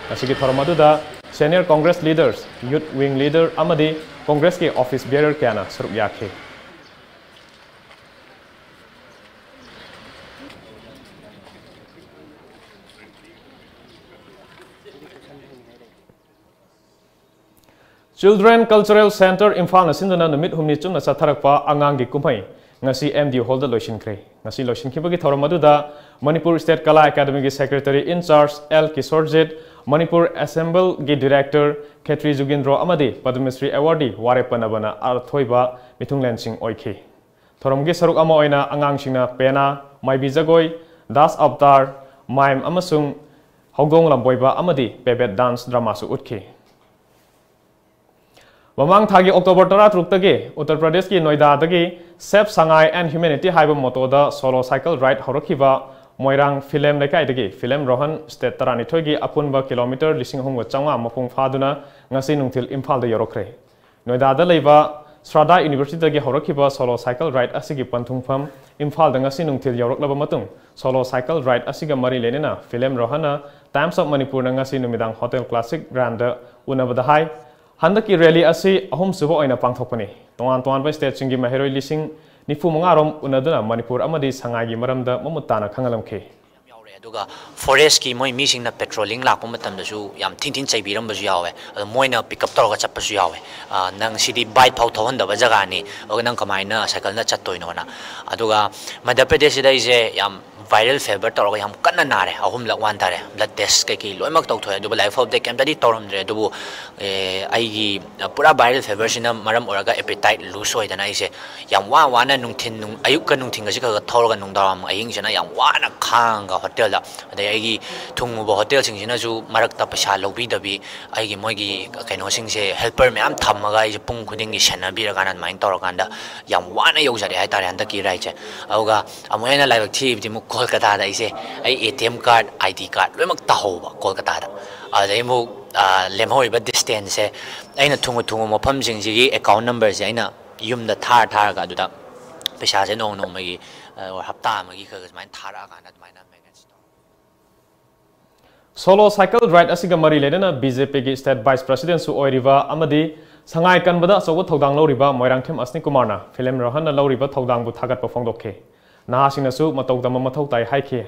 ꯉꯁꯤꯒꯤ ꯊꯧꯔꯝ ꯑꯗꯨꯗ senior Congress leaders, youth wing leader ꯑꯃꯗꯤ ꯀꯣꯡꯒ꯭ꯔꯦꯁꯀꯤ office bearer ꯀꯌꯥꯅ ꯁꯔꯨꯛ ꯌꯥꯈꯤ꯫ Children Cultural Centre ꯏꯝꯐꯥꯜꯅ ꯁꯤꯟꯗꯨꯅ ꯅꯨꯃꯤꯠ ꯍꯨꯝꯅꯤ ꯆꯨꯞꯅ ꯆꯠꯊꯔꯛꯄ ꯑꯉꯥꯡꯒꯤ ꯀꯨꯝꯍꯩ ꯉꯁꯤ ꯑꯦꯝ ꯗꯤ ꯍꯣꯜꯗ ꯂꯣꯏꯁꯤꯟꯈ꯭ꯔꯦ꯫ ꯉꯁꯤ ꯂꯣꯏꯁꯤꯟꯈꯤꯕꯒꯤ ꯊꯧꯔꯝ ꯑꯗꯨꯗ ꯃꯅꯤꯄꯨꯔ State ꯀꯂꯥ ꯑꯦꯀꯥꯗꯃꯤꯒꯤ secretary in charge L Kishorjit, Manipur Assembleꯒꯤ director ꯈꯦꯇ꯭ꯔꯤ ꯖꯨꯒꯤꯟꯗ꯭ꯔꯣ ꯑꯃꯗꯤ ꯄꯗꯃꯁ꯭ꯔꯤ awardee ꯋꯥꯔꯦꯞ ꯄꯅꯕꯅ ꯑꯊꯣꯏꯕ ꯃꯤꯊꯨꯡꯂꯦꯟꯁꯤꯡ ꯑꯣꯏꯈꯤ꯫ ꯊꯧꯔꯝꯒꯤ ꯁꯔꯨꯛ ꯑꯃ ꯑꯣꯏꯅ ꯑꯉꯥꯡꯁꯤꯡꯅ ꯄꯦꯅꯥ, ꯃꯥꯏꯕꯤ ꯖꯒꯣꯏ, ꯗꯥꯁ ꯑꯕꯇꯥꯔ, ꯃꯥꯏꯝ ꯑꯃꯁꯨꯡ ꯍꯧꯗꯣꯡ ꯂꯝꯕꯣꯏꯕ ꯑꯃꯗꯤ ꯄꯦꯕꯦꯠ dance dramaꯁꯨ ꯎꯠꯈꯤ꯫ ꯃꯃꯥꯡ ꯊꯥꯒꯤ October ꯇꯔꯥꯇꯔꯨꯛꯇꯒꯤ ꯎꯠꯇꯔ ꯄ꯭ꯔꯗꯦꯁꯀꯤ ꯅꯣꯏꯗꯥꯗꯒꯤ Save Sangai and Humanity ꯍꯥꯏꯕ mottoꯗ solo cycle ride ꯍꯧꯔꯛꯈꯤꯕ ꯃꯣꯏꯔꯥꯡ ꯐꯤꯂꯦꯝ ꯂꯩꯀꯥꯏꯗꯒꯤ ꯐꯤꯂꯦꯝ ꯔꯣꯍꯟ ꯁ꯭ꯇꯦꯠ ꯇꯔꯥꯅꯤꯊꯣꯏꯒꯤ ꯑꯄꯨꯟꯕ ꯀꯤꯂꯣꯃꯤꯇꯔ ꯂꯤꯁꯤꯡ ꯑꯍꯨꯝꯒ ꯆꯥꯝꯃꯉꯥ ꯃꯄꯨꯡ ꯐꯥꯗꯨꯅ ꯉꯁꯤ ꯅꯨꯡꯊꯤꯜ ꯏꯝꯐꯥꯜꯗ ꯌꯧꯔꯛꯈ꯭ꯔꯦ꯫ ꯅꯣꯏꯗꯥꯗ ꯂꯩꯕ ꯁ꯭ꯔꯥꯗꯥ ꯌꯨꯅꯤꯚꯔꯁꯤꯇꯤꯗꯒꯤ ꯍꯧꯔꯛꯈꯤꯕ ꯁꯣꯂꯣ ꯁꯥꯏꯀꯜ ꯔꯥꯏꯗ ꯑꯁꯤꯒꯤ ꯄꯟꯊꯨꯡꯐꯝ ꯏꯝꯐꯥꯜꯗ ꯉꯁꯤ ꯅꯨꯡꯊꯤꯜ ꯌꯧꯔꯛꯂꯕ ꯃꯇꯨꯡ, ꯁꯣꯂꯣ ꯁꯥꯏꯀꯜ ꯔꯥꯏꯗ ꯑꯁꯤꯒ ꯃꯔꯤ ꯂꯩꯅꯅ ꯐꯤꯂꯦꯝ ꯔꯣꯍꯟꯅ ꯇꯥꯏꯝꯁ ꯑꯣꯐ ꯃꯅꯤꯄꯨꯔꯅ ꯉꯁꯤ ꯅꯨꯃꯤꯗꯥꯡ ꯍꯣꯇꯦꯜ ꯀ꯭ꯂꯥꯁꯤꯛ ꯒ꯭ꯔꯥꯟꯗ ꯎꯅꯕꯗ ꯍꯥꯏ꯫ ꯍꯟꯗꯛꯀꯤ ꯔꯦꯂꯤ ꯑꯁꯤ ꯑꯍꯨꯝꯁꯨꯕ ꯑꯣꯏꯅ ꯄꯥꯡꯊꯣꯛꯄꯅꯤ꯫ ꯇꯣꯉꯥꯟ ꯇꯣꯉꯥꯟꯕ ꯁ꯭ꯇꯦꯠꯁꯤꯡꯒꯤ ꯃꯍꯩꯔꯣꯏ ꯂꯤꯁꯤꯡ ꯅꯤꯐꯨ ꯃꯉꯥ ꯔꯣꯝ ꯎꯅꯗꯨꯅ ꯃꯅꯤꯄꯨꯔ ꯑꯃꯗꯤ ꯁꯉꯥꯏꯒꯤ ꯃꯔꯝꯗ ꯃꯃꯨꯠ ꯇꯥꯅ ꯈꯪꯍꯜꯂꯝꯈꯤ꯫ ꯌꯥꯎꯔꯦ꯫ ꯑꯗꯨꯒ ꯐꯣꯔꯦꯁꯀꯤ ꯃꯣꯏ ꯃꯤꯁꯤꯡꯅ ꯄꯦꯇ꯭ꯔꯣꯂꯤꯡ ꯂꯥꯛꯄ ꯃꯇꯝꯗꯁꯨ ꯌꯥꯝ ꯊꯤꯟ ꯊꯤꯟ ꯆꯩꯕꯤꯔꯝꯕꯁꯨ ꯌꯥꯎꯋꯦ꯫ ꯑꯗꯣ ꯃꯣꯏꯅ ꯄꯤꯛ ꯑꯞ ꯇꯧꯔꯒ ꯆꯠꯄꯁꯨ ꯌꯥꯎꯋꯦ꯫ "ꯑ, ꯅꯪ ꯁꯤꯗꯤ ꯕꯥꯏꯛ ꯐꯥꯎ ꯊꯧꯍꯟꯗꯕ ꯖꯒꯥꯅꯤ, ꯑꯗꯨꯒ ꯅꯪ ꯀꯃꯥꯏꯅ ꯁꯥꯏꯀꯜꯅ ꯆꯠꯇꯣꯏꯅꯣꯅ?" ꯑꯗꯨꯒ ꯃꯙ꯭ꯌ ꯄ꯭ꯔꯗꯦꯁꯁꯤꯗ ꯑꯩꯁꯦ ꯌꯥꯝ ꯚꯥꯏꯔꯦꯜ ꯐꯤꯚꯔ ꯇꯧꯔꯒ ꯌꯥꯝ ꯀꯟꯅ ꯅꯥꯔꯦ꯫ ꯑꯍꯨꯝꯂꯛ ꯋꯥꯟꯊꯔꯦ꯫ ꯕ꯭ꯂꯗ ꯇꯦꯁ ꯀꯩꯀꯩ ꯂꯣꯏꯅꯃꯛ ꯇꯧꯊꯣꯛꯑꯦ, ꯑꯗꯨꯕꯨ ꯂꯥꯏꯕꯛ ꯐꯕꯗꯤ ꯀꯩꯝꯇꯗꯤ ꯇꯧꯔꯝꯗ꯭ꯔꯦ꯫ ꯑꯗꯨꯕꯨ, ꯑꯦ, ꯑꯩꯒꯤ ꯄꯨꯔꯥ ꯚꯥꯏꯔꯦꯜ ꯐꯤꯚꯔꯁꯤꯅ ꯃꯔꯝ ꯑꯣꯏꯔꯒ ꯑꯦꯄꯦꯇꯥꯏꯠ ꯂꯨꯁ ꯑꯣꯏꯗꯅ ꯑꯩꯁꯦ ꯌꯥꯝ ꯋꯥ ꯋꯥꯅ ꯅꯨꯡꯊꯤꯟ ꯅꯨꯡ-, ꯑꯌꯨꯛꯀ ꯅꯨꯡꯊꯤꯟꯒꯁꯤ ꯈꯔ ꯈꯔ ꯊꯧꯔꯒ ꯅꯨꯡꯗꯥꯡ ꯑꯍꯤꯡꯁꯤꯅ ꯌꯥꯝ ꯋꯥꯅ ꯈꯥꯡꯉꯒ ꯍꯣꯇꯦꯜꯗ, ꯑꯗꯩ ꯑꯩꯒꯤ ꯊꯨꯡꯉꯨꯕ ꯍꯣꯇꯦꯜꯁꯤꯡꯁꯤꯅꯁꯨ ꯃꯔꯛꯇ ꯄꯩꯁꯥ ꯂꯧꯕꯤꯗꯕꯤ, ꯑꯩꯒꯤ ꯃꯣꯏꯒꯤ ꯀꯩꯅꯣꯁꯤꯡꯁꯦ, ꯍꯦꯜꯄꯔ ꯃꯌꯥꯝ ꯊꯝꯃꯒ ꯑꯩꯁꯦ ꯄꯨꯡ ꯈꯨꯗꯤꯡꯒꯤ ꯁꯦꯟꯅꯕꯤꯔꯀꯥꯟꯗ ꯑꯗꯨꯃꯥꯏꯅ ꯇꯧꯔꯀꯥꯟꯗ ꯌꯥꯝ ꯋꯥꯅ ꯌꯧꯖꯔꯛꯑꯦ ꯍꯥꯏꯇꯥꯔꯦ ꯍꯟꯗꯛꯀꯤ ꯔꯥꯏꯗꯁꯦ꯫ ꯑꯗꯨꯒ ꯑꯃꯨꯛ ꯍꯦꯟꯅ ꯂꯥꯏꯕꯛ ꯊꯤꯕꯗꯤ ꯑꯃꯨꯛ ꯀꯣꯜꯀꯇꯥꯗ ꯑꯩꯁꯦ, ꯑꯩ A T M card, I D card ꯂꯣꯏꯅꯃꯛ ꯇꯥꯍꯧꯕ ꯀꯣꯜꯀꯇꯥꯗ꯫ ꯑꯗꯩ ꯑꯃꯨꯛ, ꯑ, ꯂꯦꯝꯍꯧꯔꯤꯕ ꯗꯤꯁꯇꯦꯟꯁꯁꯦ, ꯑꯩꯅ ꯊꯨꯡꯉꯨ ꯊꯨꯡꯉꯨ ꯃꯐꯝꯁꯤꯡꯁꯤꯒꯤ ꯑꯦꯀꯥꯎꯟ ꯅꯝꯕꯔꯁꯦ ꯑꯩꯅ ꯌꯨꯝꯗ ꯊꯥꯔ ꯊꯥꯔꯒ ꯑꯗꯨꯗ ꯄꯩꯁꯥꯁꯦ ꯅꯣꯡ ꯅꯣꯡꯃꯒꯤ, ꯑ, ꯍꯞꯇꯥ ꯑꯃꯒꯤ ꯈꯔ ꯈꯔ ꯁꯨꯃꯥꯏꯅ ꯊꯥꯔꯛꯑꯀꯥꯟꯗ ꯑꯗꯨꯃꯥꯏꯅ ꯃꯦꯅꯦꯖ ꯇꯧꯔꯦ꯫ ꯁꯣꯂꯣ ꯁꯥꯏꯀꯜ ꯔꯥꯏꯗ ꯑꯁꯤꯒ ꯃꯔꯤ ꯂꯩꯅꯅ ꯕꯤ ꯖꯦ ꯄꯤꯒꯤ ꯁ꯭ꯇꯦꯠ ꯚꯥꯏꯁ ꯄ꯭ꯔꯁꯤꯗꯦꯟꯠꯁꯨ ꯑꯣꯏꯔꯤꯕ ꯑꯃꯗꯤ ꯁꯉꯥꯏ ꯀꯟꯕꯗ ꯑꯆꯧꯕ ꯊꯧꯗꯥꯡ ꯂꯧꯔꯤꯕ ꯃꯣꯏꯔꯥꯡꯊꯦꯝ ꯑꯁꯅꯤ ꯀꯨꯃꯥꯔꯅ ꯐꯤꯂꯦꯝ ꯔꯣꯍꯟꯅ ꯂꯧꯔꯤꯕ ꯊꯧꯗꯥꯡꯕꯨ ꯊꯥꯒꯠꯄ ꯐꯣꯡꯗꯣꯛꯈꯤ꯫ ꯅꯍꯥꯁꯤꯡꯅꯁꯨ ꯃꯇꯧ ꯇꯝꯕ ꯃꯊꯧ ꯇꯥꯏ ꯍꯥꯏꯈꯤ꯫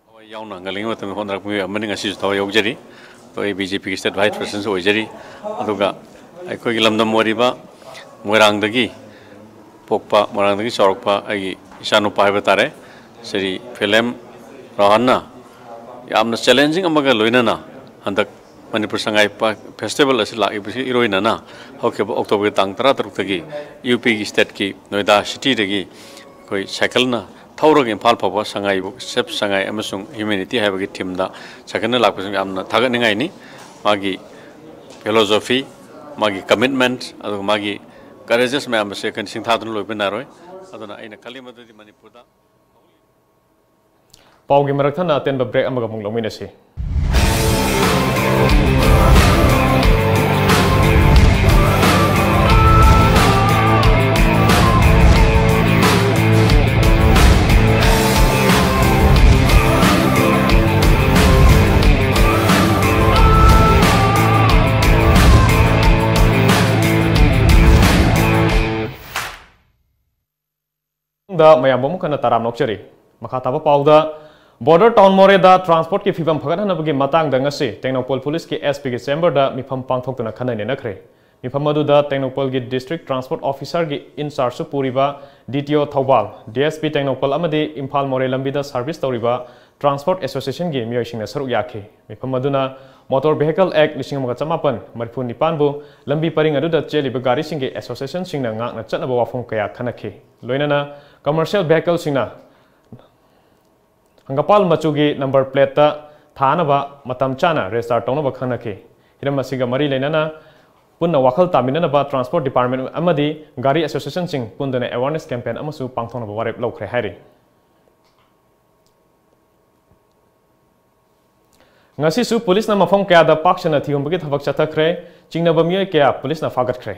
ꯊꯋꯥꯏ ꯌꯥꯎꯅ ꯉꯜꯂꯤꯉꯩ ꯃꯇꯝꯗ ꯍꯣꯠꯅꯔꯛꯄ ꯃꯤꯑꯣꯏ ꯑꯃꯅꯤ꯫ ꯉꯁꯤꯁꯨ ꯊꯋꯥꯏ ꯌꯥꯎꯖꯔꯤ꯫ ꯑꯩꯈꯣꯏ ꯕꯤ ꯖꯦ ꯄꯤꯒꯤ ꯁ꯭ꯇꯦꯠ ꯚꯥꯏꯁ ꯄ꯭ꯔꯁꯤꯗꯦꯟꯠꯁꯨ ꯑꯣꯏꯖꯔꯤ꯫ ꯑꯗꯨꯒ ꯑꯩꯈꯣꯏꯒꯤ ꯂꯝꯗꯝ ꯑꯣꯏꯔꯤꯕ ꯃꯣꯏꯔꯥꯡꯗꯒꯤ ꯄꯣꯛꯄ, ꯃꯣꯏꯔꯥꯡꯗꯒꯤ ꯆꯥꯎꯔꯛꯄ ꯑꯩꯒꯤ ꯏꯆꯥꯅꯨꯄꯥ ꯍꯥꯏꯕ ꯇꯥꯔꯦ, ꯁ꯭ꯔꯤ ꯐꯤꯂꯦꯝ ꯔꯣꯍꯟꯅ ꯌꯥꯝꯅ ꯆꯦꯂꯦꯟꯖꯤꯡ ꯑꯃꯒ ꯂꯣꯏꯅꯅ ꯍꯟꯗꯛ ꯃꯅꯤꯄꯨꯔ ꯁꯉꯥꯏ ꯄ-, ꯐꯦꯁꯇꯤꯚꯦꯜ ꯑꯁꯤ ꯂꯥꯛꯂꯤꯕꯁꯤ ꯏꯔꯣꯏꯅꯅ ꯍꯧꯈꯤꯕ ꯑꯣꯛꯇꯣꯕꯔꯒꯤ ꯇꯥꯡ ꯇꯔꯥꯇꯔꯨꯛꯇꯒꯤ ꯌꯨ ꯄꯤꯒꯤ ꯁ꯭ꯇꯦꯠꯀꯤ ꯅꯣꯏꯗꯥ ꯁꯤꯇꯤꯗꯒꯤ ꯑꯩꯈꯣꯏ ꯁꯥꯏꯀꯜꯅ ꯊꯧꯔꯒ ꯏꯝꯐꯥꯜ ꯐꯥꯎꯕ ꯁꯉꯥꯏꯕꯨ, ꯁꯦꯐ ꯁꯉꯥꯏ ꯑꯃꯁꯨꯡ ꯍ꯭ꯌꯨꯃꯦꯅꯤꯇꯤ ꯍꯥꯏꯕꯒꯤ ꯊꯤꯝꯗ ꯁꯥꯏꯀꯜꯅ ꯂꯥꯛꯄꯁꯤ ꯌꯥꯝꯅ ꯊꯥꯒꯠꯅꯤꯡꯉꯥꯏꯅꯤ꯫ ꯃꯥꯒꯤ ꯐꯤꯂꯣꯁꯣꯐꯤ, ꯃꯥꯒꯤ ꯀꯃꯤꯠꯃꯦꯟꯠ, ꯑꯗꯨꯒ ꯃꯥꯒꯤ ꯀꯔꯦꯖꯦꯁ ꯃꯌꯥꯝ ꯑꯁꯦ ꯑꯩꯈꯣꯏꯅ ꯁꯤꯡꯊꯥꯗꯨꯅ ꯂꯣꯏꯕ ꯅꯥꯏꯔꯣꯏ꯫ ꯑꯗꯨꯅ ꯑꯩꯅ ꯈꯜꯂꯤ ꯃꯗꯨꯗꯤ ꯃꯅꯤꯄꯨꯔꯗ ꯄꯥꯎꯒꯤ ꯃꯔꯛ ꯊꯠꯅ ꯑꯇꯦꯟꯕ break ꯑꯃꯒ ꯑꯃꯨꯛ ꯂꯧꯃꯤꯟꯅꯁꯤ꯫ ꯃꯇꯨꯡꯗ ꯃꯌꯥꯝꯕꯨ ꯑꯃꯨꯛ ꯍꯟꯅ ꯇꯔꯥꯝꯅ ꯑꯣꯛꯆꯔꯤ꯫ ꯃꯈꯥ ꯇꯥꯕ ꯄꯥꯎꯗ, border town ꯃꯣꯔꯦꯗ transport ꯀꯤ ꯐꯤꯕꯝ ꯐꯒꯠꯍꯟꯅꯕꯒꯤ ꯃꯇꯥꯡꯗ ꯉꯁꯤ ꯇꯦꯡꯅꯧꯄꯜ ꯄꯨꯂꯤꯁꯀꯤ S P ꯒꯤ chamber ꯗ ꯃꯤꯐꯝ ꯄꯥꯡꯊꯣꯛꯇꯨꯅ ꯈꯟꯅ ꯅꯩꯅꯈ꯭ꯔꯦ꯫ ꯃꯤꯐꯝ ꯑꯗꯨꯗ ꯇꯦꯡꯅꯧꯄꯜꯒꯤ district transport officer ꯒꯤ in charge ꯁꯨ ꯄꯨꯔꯤꯕ D T O Thoubal, D S P Tengnoupal ꯑꯃꯗꯤ ꯏꯝꯐꯥꯜ ꯃꯣꯔꯦ ꯂꯝꯕꯤꯗ service ꯇꯧꯔꯤꯕ transport association ꯒꯤ ꯃꯤꯑꯣꯏꯁꯤꯡꯅ ꯁꯔꯨꯛ ꯌꯥꯈꯤ꯫ ꯃꯤꯐꯝ ꯑꯗꯨꯅ Motor Vehicle Act ꯂꯤꯁꯤꯡ ꯑꯃꯒ ꯆꯃꯥꯄꯟ ꯃꯔꯤꯐꯨ ꯅꯤꯄꯥꯟꯕꯨ ꯂꯝꯕꯤ ꯄꯔꯤꯡ ꯑꯗꯨꯗ ꯆꯦꯜꯂꯤꯕ ꯒꯥꯔꯤꯁꯤꯡꯒꯤ association ꯁꯤꯡꯅ ꯉꯥꯛꯅ ꯆꯠꯅꯕ ꯋꯥꯐꯝ ꯀꯌꯥ ꯈꯟꯅꯈꯤ꯫ ꯂꯣꯏꯅꯅ commercial vehicle ꯁꯤꯡꯅ ꯍꯪꯒꯄꯥꯜ ꯃꯆꯨꯒꯤ number plate ꯊꯥꯅꯕ ꯃꯇꯝ ꯆꯥꯅ register ꯇꯧꯅꯕ ꯈꯪꯅꯈꯤ꯫ ꯍꯤꯔꯝ ꯑꯁꯤꯒ ꯃꯔꯤ ꯂꯩꯅꯅ ꯄꯨꯟꯅ ꯋꯥꯈꯜ ꯇꯥꯃꯤꯟꯅꯅꯕ transport department ꯑꯃꯗꯤ ꯒꯥꯔꯤ association ꯁꯤꯡ ꯄꯨꯟꯗꯨꯅ awareness campaign ꯑꯃꯁꯨ ꯄꯥꯡꯊꯣꯛꯅꯕ ꯋꯥꯔꯦꯞ ꯂꯧꯈ꯭ꯔꯦ ꯍꯥꯏꯔꯤ꯫ ꯉꯁꯤꯁꯨ ꯄꯨꯂꯤꯁꯅ ꯃꯐꯝ ꯀꯌꯥꯗ ꯄꯥꯛ ꯁꯟꯅ ꯊꯤꯍꯨꯝꯕꯒꯤ ꯊꯕꯛ ꯆꯠꯊꯈ꯭ꯔꯦ꯫ ꯆꯤꯡꯅꯕ ꯃꯤꯑꯣꯏ ꯀꯌꯥ ꯄꯨꯂꯤꯁꯅ ꯐꯥꯒꯠꯈ꯭ꯔꯦ꯫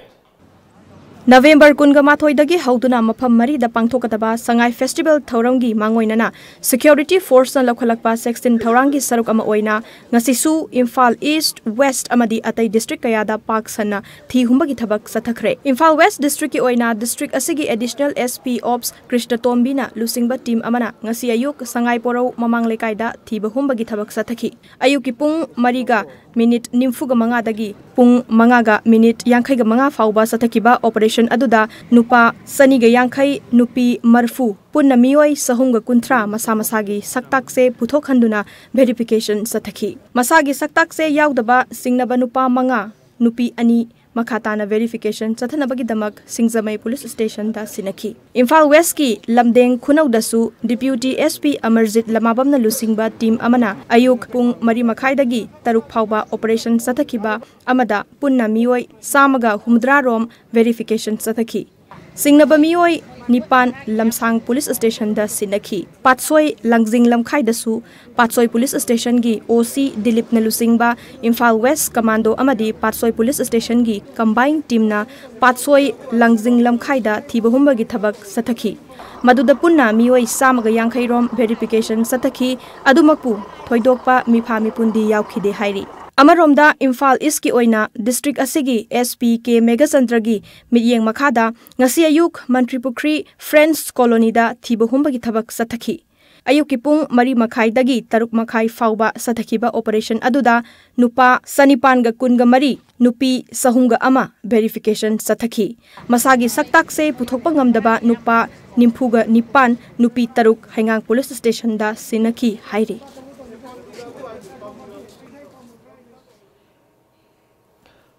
ꯅꯕꯦꯝꯕꯔ ꯀꯨꯟꯒ ꯃꯥꯊꯣꯏꯗꯒꯤ ꯍꯧꯗꯨꯅ ꯃꯐꯝ ꯃꯔꯤꯗ ꯄꯥꯡꯊꯣꯛꯀꯗꯕ ꯁꯉꯥꯏ festival ꯊꯧꯔꯝꯒꯤ ꯃꯥꯡꯑꯣꯏꯅꯅ security force ꯅ ꯂꯧꯈꯠꯂꯛꯄ ꯆꯦꯛꯁꯤꯟ ꯊꯧꯔꯥꯡꯒꯤ ꯁꯔꯨꯛ ꯑꯃ ꯑꯣꯏꯅ ꯉꯁꯤꯁꯨ ꯏꯝꯐꯥꯜ East, West ꯑꯃꯗꯤ ꯑꯇꯩ district ꯀꯌꯥꯗ ꯄꯥꯛ ꯁꯟꯅ ꯊꯤ ꯍꯨꯝꯕꯒꯤ ꯊꯕꯛ ꯆꯠꯊꯈ꯭ꯔꯦ꯫ ꯏꯝꯐꯥꯜ West district ꯀꯤ ꯑꯣꯏꯅ district ꯑꯁꯤꯒꯤ additional S P Ops ꯀ꯭ꯔꯤꯁꯅꯇꯣꯝꯕꯤꯅ ꯂꯨꯆꯤꯡꯕ team ꯑꯃꯅ ꯉꯁꯤ ꯑꯌꯨꯛ ꯁꯉꯥꯏ ꯄꯣꯔꯧ ꯃꯃꯥꯡ ꯂꯩꯀꯥꯏꯗ ꯊꯤꯕ ꯍꯨꯝꯕꯒꯤ ꯊꯕꯛ ꯆꯠꯊꯈꯤ꯫ ꯑꯌꯨꯛꯀꯤ ꯄꯨꯡ ꯃꯔꯤꯒ minute ꯅꯤꯐꯨꯒ ꯃꯉꯥꯗꯒꯤ ꯄꯨꯡ ꯃꯉꯥꯒ minute ꯌꯥꯡꯈꯩꯒ ꯃꯉꯥ ꯐꯥꯎꯕ ꯆꯠꯊꯈꯤꯕ operation ꯑꯗꯨꯗ ꯅꯨꯄꯥ ꯆꯅꯤꯒ ꯌꯥꯡꯈꯩ, ꯅꯨꯄꯤ ꯃꯔꯤꯐꯨ, ꯄꯨꯟꯅ ꯃꯤꯑꯣꯏ ꯆꯍꯨꯝꯒ ꯀꯨꯟꯊ꯭ꯔꯥ ꯃꯁꯥ ꯃꯁꯥꯒꯤ ꯁꯛꯇꯥꯛꯁꯦ ꯄꯨꯊꯣꯛꯍꯟꯗꯨꯅ verification ꯆꯠꯊꯈꯤ꯫ ꯃꯁꯥꯒꯤ ꯁꯛꯇꯥꯛꯁꯦ ꯌꯥꯎꯗꯕ ꯆꯤꯡꯅꯕ ꯅꯨꯄꯥ ꯃꯉꯥ, ꯅꯨꯄꯤ ꯑꯅꯤ ꯃꯈꯥ ꯇꯥꯅ verification ꯆꯠꯊꯅꯕꯒꯤꯗꯃꯛ ꯁꯤꯡꯖꯃꯩ police station ꯗ ꯁꯤꯟꯅꯈꯤ꯫ ꯏꯝꯐꯥꯜ West ꯀꯤ ꯂꯝꯗꯦꯡ ꯈꯨꯅꯧꯗꯁꯨ Deputy S P ꯑꯃꯔꯖꯤꯠ ꯂꯃꯥꯕꯝꯅ ꯂꯨꯆꯤꯡꯕ team ꯑꯃꯅ ꯑꯌꯨꯛ ꯄꯨꯡ ꯃꯔꯤ ꯃꯈꯥꯏꯗꯒꯤ ꯇꯔꯨꯛ ꯐꯥꯎꯕ operation ꯆꯠꯊꯈꯤꯕ ꯑꯃꯗ ꯄꯨꯟꯅ ꯃꯤꯑꯣꯏ ꯆꯥꯝꯃꯒ ꯍꯨꯝꯐꯨꯇꯔꯥ ꯔꯣꯝ verification ꯆꯠꯊꯈꯤ꯫ ꯆꯤꯡꯅꯕ ꯃꯤꯑꯣꯏ ꯅꯤꯄꯥꯟ ꯂꯝꯁꯥꯡ ꯄꯨꯂꯤꯁ ꯁ꯭ꯇꯦꯁꯟꯗ ꯁꯤꯟꯅꯈꯤ꯫ ꯄꯥꯠꯁꯣꯏ ꯂꯥꯡꯖꯤꯡ ꯂꯝꯈꯥꯏꯗꯁꯨ ꯄꯥꯠꯁꯣꯏ ꯄꯨꯂꯤꯁ ꯁ꯭ꯇꯦꯁꯟꯒꯤ ꯑꯣ ꯁꯤ ꯗꯤꯂꯤꯞꯅ ꯂꯨꯆꯤꯡꯕ ꯏꯝꯐꯥꯜ ꯋꯦꯁ ꯀꯃꯥꯟꯗꯣ ꯑꯃꯗꯤ ꯄꯥꯠꯁꯣꯏ ꯄꯨꯂꯤꯁ ꯁ꯭ꯇꯦꯁꯟꯒꯤ ꯀꯝꯕꯥꯏꯟ ꯇꯤꯝꯅ ꯄꯥꯠꯁꯣꯏ ꯂꯥꯡꯖꯤꯡ ꯂꯝꯈꯥꯏꯗ ꯊꯤꯕ ꯍꯨꯝꯕꯒꯤ ꯊꯕꯛ ꯆꯠꯊꯈꯤ꯫ ꯃꯗꯨꯗ ꯄꯨꯟꯅ ꯃꯤꯑꯣꯏ ꯆꯥꯝꯃꯒ ꯌꯥꯡꯈꯩ ꯔꯣꯝ ꯚꯦꯔꯤꯐꯤꯀꯦꯁꯟ ꯆꯠꯊꯈꯤ꯫ ꯑꯗꯨꯃꯛꯄꯨ ꯊꯣꯏꯗꯣꯛꯄ ꯃꯤꯐꯥ ꯃꯤꯄꯨꯟꯗꯤ ꯌꯥꯎꯈꯤꯗꯦ ꯍꯥꯏꯔꯤ꯫ ꯑꯃꯔꯣꯝꯗ ꯏꯝꯐꯥꯜ ꯏꯁꯀꯤ ꯑꯣꯏꯅ ꯗꯤꯁꯇ꯭ꯔꯤꯛ ꯑꯁꯤꯒꯤ ꯑꯦꯁ ꯄꯤ ꯀꯦ ꯃꯦꯘꯆꯟꯗ꯭ꯔꯒꯤ ꯃꯤꯠꯌꯦꯡ ꯃꯈꯥꯗ ꯉꯁꯤ ꯑꯌꯨꯛ ꯃꯟꯇ꯭ꯔꯤꯄꯨꯈ꯭ꯔꯤ ꯐ꯭ꯔꯦꯟꯁ ꯀꯣꯂꯣꯅꯤꯗ ꯊꯤꯕ ꯍꯨꯝꯕꯒꯤ ꯊꯕꯛ ꯆꯠꯊꯈꯤ꯫ ꯑꯌꯨꯛꯀꯤ ꯄꯨꯡ ꯃꯔꯤ ꯃꯈꯥꯏꯗꯒꯤ ꯇꯔꯨꯛ ꯃꯈꯥꯏ ꯐꯥꯎꯕ ꯆꯠꯊꯈꯤꯕ ꯑꯣꯄꯔꯦꯁꯟ ꯑꯗꯨꯗ ꯅꯨꯄꯥ ꯆꯅꯤꯄꯥꯟꯒ ꯀꯨꯟꯒ ꯃꯔꯤ, ꯅꯨꯄꯤ ꯆꯍꯨꯝꯒ ꯑꯃ ꯚꯦꯔꯤꯐꯤꯀꯦꯁꯟ ꯆꯠꯊꯈꯤ꯫ ꯃꯁꯥꯒꯤ ꯁꯛꯇꯥꯛꯁꯦ ꯄꯨꯊꯣꯛꯄ ꯉꯝꯗꯕ ꯅꯨꯄꯥ ꯅꯤꯐꯨꯒ ꯅꯤꯄꯥꯟ, ꯅꯨꯄꯤ ꯇꯔꯨꯛ ꯍꯩꯉꯥꯡ ꯄꯨꯂꯤꯁ ꯁ꯭ꯇꯦꯁꯟꯗ ꯁꯤꯟꯅꯈꯤ ꯍꯥꯏꯔꯤ꯫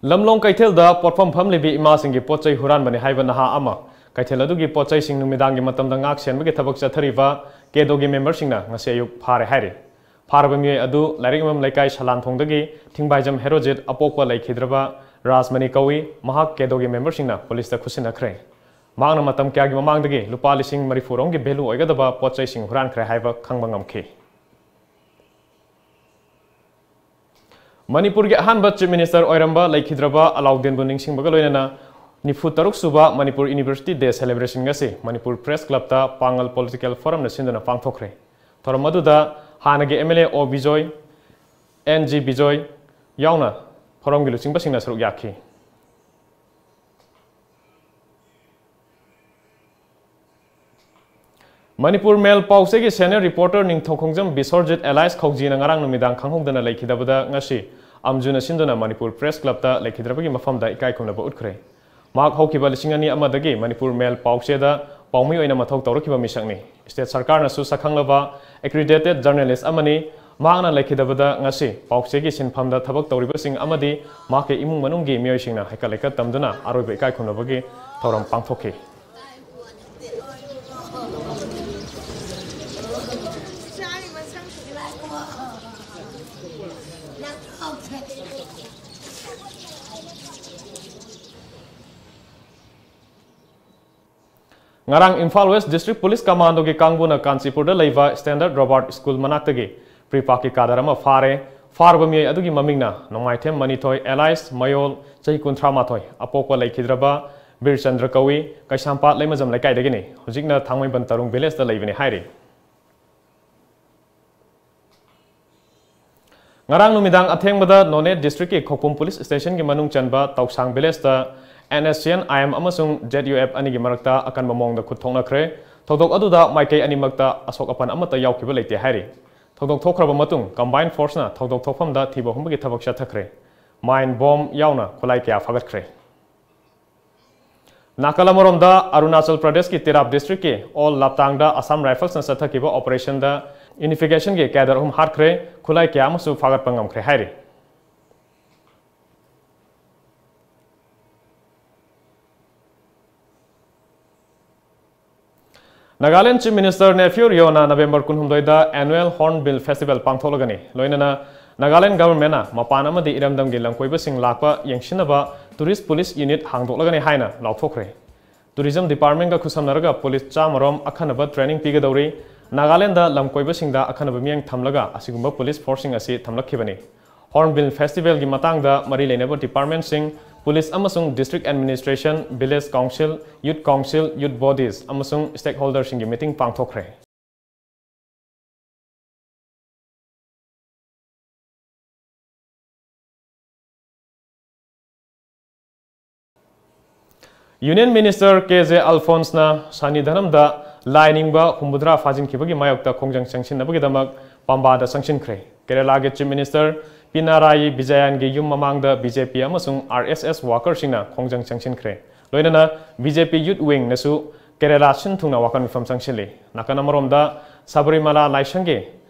ꯂꯝꯂꯣꯡ ꯀꯩꯊꯦꯜꯗ ꯄꯣꯠꯐꯝ ꯐꯝꯂꯤꯕꯤ ꯏꯃꯥꯁꯤꯡꯒꯤ ꯄꯣꯠ ꯆꯩ ꯍꯨꯔꯥꯟꯕꯅꯤ ꯍꯥꯏꯕ ꯅꯍꯥ ꯑꯃ ꯀꯩꯊꯦꯜ ꯑꯗꯨꯒꯤ ꯄꯣꯠ ꯆꯩꯁꯤꯡ ꯅꯨꯃꯤꯗꯥꯡꯒꯤ ꯃꯇꯝꯗ ꯉꯥꯛ ꯁꯦꯟꯕꯒꯤ ꯊꯕꯛ ꯆꯠꯊꯔꯤꯕ ꯀꯦꯗꯣꯒꯤ ꯃꯦꯝꯕꯔꯁꯤꯡꯅ ꯉꯁꯤ ꯑꯌꯨꯛ ꯐꯥꯔꯦ ꯍꯥꯏꯔꯤ꯫ ꯐꯥꯔꯕ ꯃꯤꯑꯣꯏ ꯑꯗꯨ ꯂꯥꯏꯔꯤꯛ ꯌꯣꯟꯐꯝ ꯂꯩꯀꯥꯏ ꯁꯂꯥꯟꯊꯣꯡꯗꯒꯤ ꯊꯤꯡꯕꯥꯏꯖꯝ ꯍꯦꯔꯣꯖꯤꯠ ꯑꯄꯣꯛꯄ ꯂꯩꯈꯤꯗ꯭ꯔꯕ ꯔꯥꯖꯃꯅꯤ ꯀꯧꯏ꯫ ꯃꯍꯥꯛ ꯀꯦꯗꯣꯒꯤ ꯃꯦꯝꯕꯔꯁꯤꯡꯅ ꯄꯨꯂꯤꯁꯇ ꯈꯨꯠꯁꯤꯟꯅꯈ꯭ꯔꯦ꯫ ꯃꯍꯥꯛꯅ ꯃꯇꯝ ꯀꯌꯥꯒꯤ ꯃꯃꯥꯡꯗꯒꯤ ꯂꯨꯄꯥ ꯂꯤꯁꯤꯡ ꯃꯔꯤꯐꯨ ꯔꯣꯝꯒꯤ ꯚꯦꯂꯨ ꯑꯣꯏꯒꯗꯕ ꯄꯣꯠ ꯆꯩꯁꯤꯡ ꯍꯨꯔꯥꯟꯈ꯭ꯔꯦ ꯍꯥꯏꯕ ꯈꯪꯕ ꯉꯝꯈꯤ꯫ ꯃꯅꯤꯄꯨꯔꯒꯤ ꯑꯍꯥꯟꯕ ꯆꯤꯐ ꯃꯤꯅꯤꯁꯇꯔ ꯑꯣꯏꯔꯝꯕ ꯂꯩꯈꯤꯗ꯭ꯔꯕ ꯑꯂꯥꯎꯗꯤꯟꯕꯨ ꯅꯤꯡꯁꯤꯡꯕꯒ ꯂꯣꯏꯅꯅ ꯅꯤꯐꯨ ꯇꯔꯨꯛ ꯁꯨꯕ ꯃꯅꯤꯄꯨꯔ ꯌꯨꯅꯤꯚꯔꯁꯤꯇꯤ ꯗꯦ ꯁꯦꯂꯦꯕ꯭ꯔꯦꯁꯟ ꯉꯁꯤ ꯃꯅꯤꯄꯨꯔ ꯄ꯭ꯔꯦꯁ ꯀ꯭ꯂꯕꯇ ꯄꯥꯡꯒꯜ ꯄꯣꯂꯤꯇꯤꯀꯦꯜ ꯐꯣꯔꯝꯅ ꯁꯤꯟꯗꯨꯅ ꯄꯥꯡꯊꯣꯛꯈ꯭ꯔꯦ꯫ ꯊꯧꯔꯝ ꯑꯗꯨꯗ ꯍꯥꯟꯅꯒꯤ ꯑꯦꯝ ꯑꯦꯜ ꯑꯦ ꯑꯣ ꯕꯤꯖꯣꯏ, ꯑꯦꯟ ꯖꯤ ꯕꯤꯖꯣꯏ ꯌꯥꯎꯅ ꯐꯣꯔꯝꯒꯤ ꯂꯨꯆꯤꯡꯕꯁꯤꯡꯅ ꯁꯔꯨꯛ ꯌꯥꯈꯤ꯫ ꯃꯅꯤꯄꯨꯔ ꯃꯦꯜ ꯄꯥꯎꯆꯦꯒꯤ ꯁꯦꯅꯤꯌꯔ ꯔꯤꯄꯣꯔꯇꯔ ꯅꯤꯡꯊꯧꯈꯣꯡꯖꯝ ꯕꯤꯁꯣꯔꯖꯤꯠ ꯑꯦꯂꯥꯏꯁ ꯈꯧꯖꯤꯅ ꯉꯔꯥꯡ ꯅꯨꯃꯤꯗꯥꯡ ꯈꯪꯍꯧꯗꯅ ꯂꯩꯈꯤꯗꯕꯗ ꯉꯁꯤ ꯑꯝꯖꯨꯅ ꯁꯤꯟꯗꯨꯅ ꯃꯅꯤꯄꯨꯔ ꯄ꯭ꯔꯦꯁ ꯀ꯭ꯂꯕꯇ ꯂꯩꯈꯤꯗ꯭ꯔꯕꯒꯤ ꯃꯐꯝꯗ ꯏꯀꯥꯏ ꯈꯨꯝꯅꯕ ꯎꯠꯈ꯭ꯔꯦ꯫ ꯃꯍꯥꯛ ꯍꯧꯈꯤꯕ ꯂꯤꯁꯤꯡ ꯑꯅꯤ ꯑꯃꯗꯒꯤ ꯃꯅꯤꯄꯨꯔ ꯃꯦꯜ ꯄꯥꯎꯆꯦꯗ ꯄꯥꯎꯃꯤ ꯑꯣꯏꯅ ꯃꯊꯧ ꯇꯧꯔꯛꯈꯤꯕ ꯃꯤꯁꯛꯅꯤ꯫ ꯁ꯭ꯇꯦꯠ ꯁꯔꯀꯥꯔꯅꯁꯨ ꯁꯛꯈꯪꯂꯕ ꯑꯦꯀ꯭ꯔꯤꯗꯦꯇꯦꯗ ꯖꯔꯅꯦꯂꯤꯁ ꯑꯃꯅꯤ꯫ ꯃꯍꯥꯛꯅ ꯂꯩꯈꯤꯗꯕꯗ ꯉꯁꯤ ꯄꯥꯎꯆꯦꯒꯤ ꯁꯤꯟꯐꯝꯗ ꯊꯕꯛ ꯇꯧꯔꯤꯕꯁꯤꯡ ꯑꯃꯗꯤ ꯃꯍꯥꯛꯀꯤ ꯏꯃꯨꯡ ꯃꯅꯨꯡꯒꯤ ꯃꯤꯑꯣꯏꯁꯤꯡꯅ ꯍꯩꯀꯠ ꯂꯩꯀꯠ ꯇꯝꯗꯨꯅ ꯑꯔꯣꯏꯕ ꯏꯀꯥꯏ ꯈꯨꯝꯅꯕꯒꯤ ꯊꯧꯔꯝ ꯄꯥꯡꯊꯣꯛꯈꯤ꯫ ꯉꯔꯥꯡ ꯏꯝꯐꯥꯜ ꯋꯦꯁ ꯗꯤꯁꯇ꯭ꯔꯤꯛ ꯄꯨꯂꯤꯁ ꯀꯃꯥꯟꯗꯣꯒꯤ ꯀꯥꯡꯕꯨꯅ ꯀꯥꯟꯆꯤꯄꯨꯔꯗ ꯂꯩꯕ ꯁ꯭ꯇꯦꯟꯗꯔꯠ ꯔꯣꯕꯥꯔꯠ ꯁ꯭ꯀꯨꯜ ꯃꯅꯥꯛꯇꯒꯤ ꯄ꯭ꯔꯤꯄꯥꯛꯀꯤ ꯀꯥꯗꯔ ꯑꯃ ꯐꯥꯔꯦ꯫ ꯐꯥꯔꯕ ꯃꯤꯑꯣꯏ ꯑꯗꯨꯒꯤ ꯃꯃꯤꯡꯅ ꯅꯣꯡꯃꯥꯏꯊꯦꯝ ꯃꯅꯤꯊꯣꯏ, ꯑꯦꯂꯥꯏꯁ ꯃꯌꯣꯜ, ꯆꯍꯤ ꯀꯨꯟꯊ꯭ꯔꯥ ꯃꯥꯊꯣꯏ, ꯑꯄꯣꯛꯄ ꯂꯩꯈꯤꯗ꯭ꯔꯕ ꯕꯤꯔꯆꯟꯗ꯭ꯔ ꯀꯧꯏ, ꯀꯩꯁꯥꯝꯄꯥꯠ ꯂꯩꯃꯖꯝ ꯂꯩꯀꯥꯏꯗꯒꯤꯅꯤ꯫ ꯍꯧꯖꯤꯛꯅ ꯊꯥꯡꯃꯩꯕꯟ ꯇꯔꯨꯡ ꯚꯤꯂꯦꯖꯇ ꯂꯩꯕꯅꯤ ꯍꯥꯏꯔꯤ꯫ ꯉꯔꯥꯡ ꯅꯨꯃꯤꯗꯥꯡ ꯑꯊꯦꯡꯕꯗ ꯅꯣꯅꯦ ꯗꯤꯁꯇ꯭ꯔꯤꯛꯀꯤ ꯈꯧꯄꯨꯝ ꯄꯨꯂꯤꯁ ꯁ꯭ꯇꯦꯁꯟꯒꯤ ꯃꯅꯨꯡ ꯆꯟꯕ ꯇꯧꯁꯥꯡ ꯚꯤꯂꯦꯖꯇ N S C N I M ꯑꯃꯁꯨꯡ ꯖꯦꯠ ꯌꯨ ꯑꯦꯐ ꯑꯅꯤꯒꯤ ꯃꯔꯛꯇ ꯑꯀꯟꯕ ꯃꯑꯣꯡꯗ ꯈꯨꯠ ꯊꯣꯛꯅꯈ꯭ꯔꯦ꯫ ꯊꯧꯗꯣꯛ ꯑꯗꯨꯗ ꯃꯥꯏꯀꯩ ꯑꯅꯤꯃꯛꯇ ꯑꯁꯣꯛ ꯑꯄꯟ ꯑꯃꯠꯇ ꯌꯥꯎꯈꯤꯕ ꯂꯩꯇꯦ ꯍꯥꯏꯔꯤ꯫ ꯊꯧꯗꯣꯛ ꯊꯣꯛꯈ꯭ꯔꯕ ꯃꯇꯨꯡ ꯀꯝꯕꯥꯏꯟ ꯐꯣꯔꯁꯅ ꯊꯧꯗꯣꯛ ꯊꯣꯛꯐꯝꯗ ꯊꯤꯕ ꯍꯨꯝꯕꯒꯤ ꯊꯕꯛ ꯆꯠꯊꯈ꯭ꯔꯦ꯫ ꯃꯥꯏꯟ ꯕꯣꯝ ꯌꯥꯎꯅ ꯈꯨꯠꯂꯥꯏ ꯀꯌꯥ ꯐꯥꯒꯠꯈ꯭ꯔꯦ꯫ ꯅꯥꯀꯜ ꯑꯃꯔꯣꯝꯗ, ꯑꯔꯨꯅꯥꯆꯜ ꯄ꯭ꯔꯗꯦꯁꯀꯤ ꯇꯤꯔꯥꯞ ꯗꯤꯁꯇ꯭ꯔꯤꯛꯀꯤ ꯑꯣꯜ ꯂꯥꯞꯇꯥꯡꯗ ꯑꯁꯥꯝ ꯔꯥꯏꯐꯜꯁꯅ ꯆꯠꯊꯈꯤꯕ ꯑꯣꯄꯔꯦꯁꯟꯗ ꯌꯨꯅꯤꯐꯤꯀꯦꯁꯟꯒꯤ ꯀꯦꯗꯔ ꯑꯍꯨꯝ ꯍꯥꯠꯈ꯭ꯔꯦ, ꯈꯨꯠꯂꯥꯏ ꯀꯌꯥ ꯑꯃꯁꯨ ꯐꯥꯒꯠꯄ ꯉꯝꯈ꯭ꯔꯦ ꯍꯥꯏꯔꯤ꯫ ꯅꯥꯒꯥꯂꯦꯟ ꯆꯤꯐ ꯃꯤꯅꯤꯁꯇꯔ ꯅꯦꯐ꯭ꯌꯨ ꯔꯤꯑꯣꯅ ꯅꯕꯦꯝꯕꯔ ꯀꯨꯟꯍꯨꯝꯗꯣꯏꯗ ꯑꯦꯅꯨꯑꯦꯜ ꯍꯣꯔꯟꯕꯤꯜ ꯐꯦꯁꯇꯤꯚꯦꯜ ꯄꯥꯡꯊꯣꯛꯂꯒꯅꯤ꯫ ꯂꯣꯏꯅꯅ ꯅꯥꯒꯥꯂꯦꯟ ꯒꯚꯔꯟꯃꯦꯟꯠꯅ ꯃꯄꯥꯟ ꯑꯃꯗꯤ ꯏꯔꯝꯗꯝꯒꯤ ꯂꯝꯀꯣꯏꯕꯁꯤꯡ ꯂꯥꯛꯄ ꯌꯦꯡꯁꯤꯟꯅꯕ ꯇꯨꯔꯤꯁ ꯄꯨꯂꯤꯁ ꯌꯨꯅꯤꯠ ꯍꯥꯡꯗꯣꯛꯂꯒꯅꯤ ꯍꯥꯏꯅ ꯂꯥꯎꯊꯣꯛꯈ꯭ꯔꯦ꯫ ꯇꯨꯔꯤꯖꯝ ꯗꯤꯄꯥꯔꯠꯃꯦꯟꯠꯀ ꯈꯨꯠꯁꯝꯅꯔꯒ ꯄꯨꯂꯤꯁ ꯆꯥꯃꯔꯣꯝ ꯑꯈꯟꯅꯕ ꯇ꯭ꯔꯦꯅꯤꯡ ꯄꯤꯒꯗꯧꯔꯤ꯫ ꯅꯥꯒꯥꯂꯦꯟꯗ ꯂꯝꯀꯣꯏꯕꯁꯤꯡꯗ ꯑꯈꯟꯅꯕ ꯃꯤꯠꯌꯦꯡ ꯊꯝꯂꯒ ꯑꯁꯤꯒꯨꯝꯕ ꯄꯨꯂꯤꯁ ꯐꯣꯔꯁꯁꯤꯡ ꯑꯁꯤ ꯊꯝꯂꯛꯈꯤꯕꯅꯤ꯫ ꯍꯣꯔꯟꯕꯤꯜ ꯐꯦꯁꯇꯤꯚꯦꯜꯒꯤ ꯃꯇꯥꯡꯗ ꯃꯔꯤ ꯂꯩꯅꯕ ꯗꯤꯄꯥꯔꯠꯃꯦꯟꯠꯁꯤꯡ, ꯄꯨꯂꯤꯁ ꯑꯃꯁꯨꯡ district administration, village council, youth council, youth bodice ꯑꯃꯁꯨꯡ ꯁ꯭ꯇꯦꯛꯍꯣꯜꯗꯔꯁꯤꯡꯒꯤ ꯃꯤꯇꯤꯡ ꯄꯥꯡꯊꯣꯛꯈ꯭ꯔꯦ꯫ ꯌꯨꯅꯤꯌꯟ ꯃꯤꯅꯤꯁꯇꯔ ꯀꯦ ꯖꯦ ꯑꯜꯐꯣꯟꯁꯅ ꯁꯟꯅꯤꯙꯅꯝꯗ ꯂꯥꯏ ꯅꯤꯡꯕ ꯍꯨꯝꯐꯨꯇꯔꯥ ꯐꯥꯖꯤꯟꯈꯤꯕꯒꯤ ꯃꯥꯌꯣꯛꯇ ꯈꯣꯡꯖꯪ ꯆꯪꯁꯤꯟꯅꯕꯒꯤꯗꯃꯛ ꯄꯝꯕꯥꯗ ꯆꯪꯁꯤꯟꯈ꯭ꯔꯦ꯫ ꯀꯦꯔꯂꯥꯒꯤ ꯆꯤꯐ ꯃꯤꯅꯤꯁꯇꯔ ꯄꯤꯅꯥꯔꯥꯌꯤ ꯕꯤꯖꯌꯟꯒꯤ ꯌꯨꯝ ꯃꯃꯥꯡꯗ ꯕꯤ ꯖꯦ ꯄꯤ ꯑꯃꯁꯨꯡ ꯑꯥꯔ ꯑꯦꯁ ꯑꯦꯁ ꯋꯥꯀꯔꯁꯤꯡꯅ ꯈꯣꯡꯖꯪ ꯆꯪꯁꯤꯟꯈ꯭ꯔꯦ꯫ ꯂꯣꯏꯅꯅ ꯕꯤ ꯖꯦ ꯄꯤ ꯌꯨꯊ ꯋꯤꯡꯅꯁꯨ ꯀꯦꯔꯂꯥ ꯁꯤꯟ ꯊꯨꯡꯅ ꯋꯥꯀꯠ ꯃꯤꯐꯝ ꯆꯪꯁꯤꯜꯂꯤ꯫ ꯅꯥꯀꯟ ꯑꯃꯔꯣꯝꯗ, ꯁꯕꯔꯤꯃꯂꯥ ꯂꯥꯏꯁꯪꯒꯤ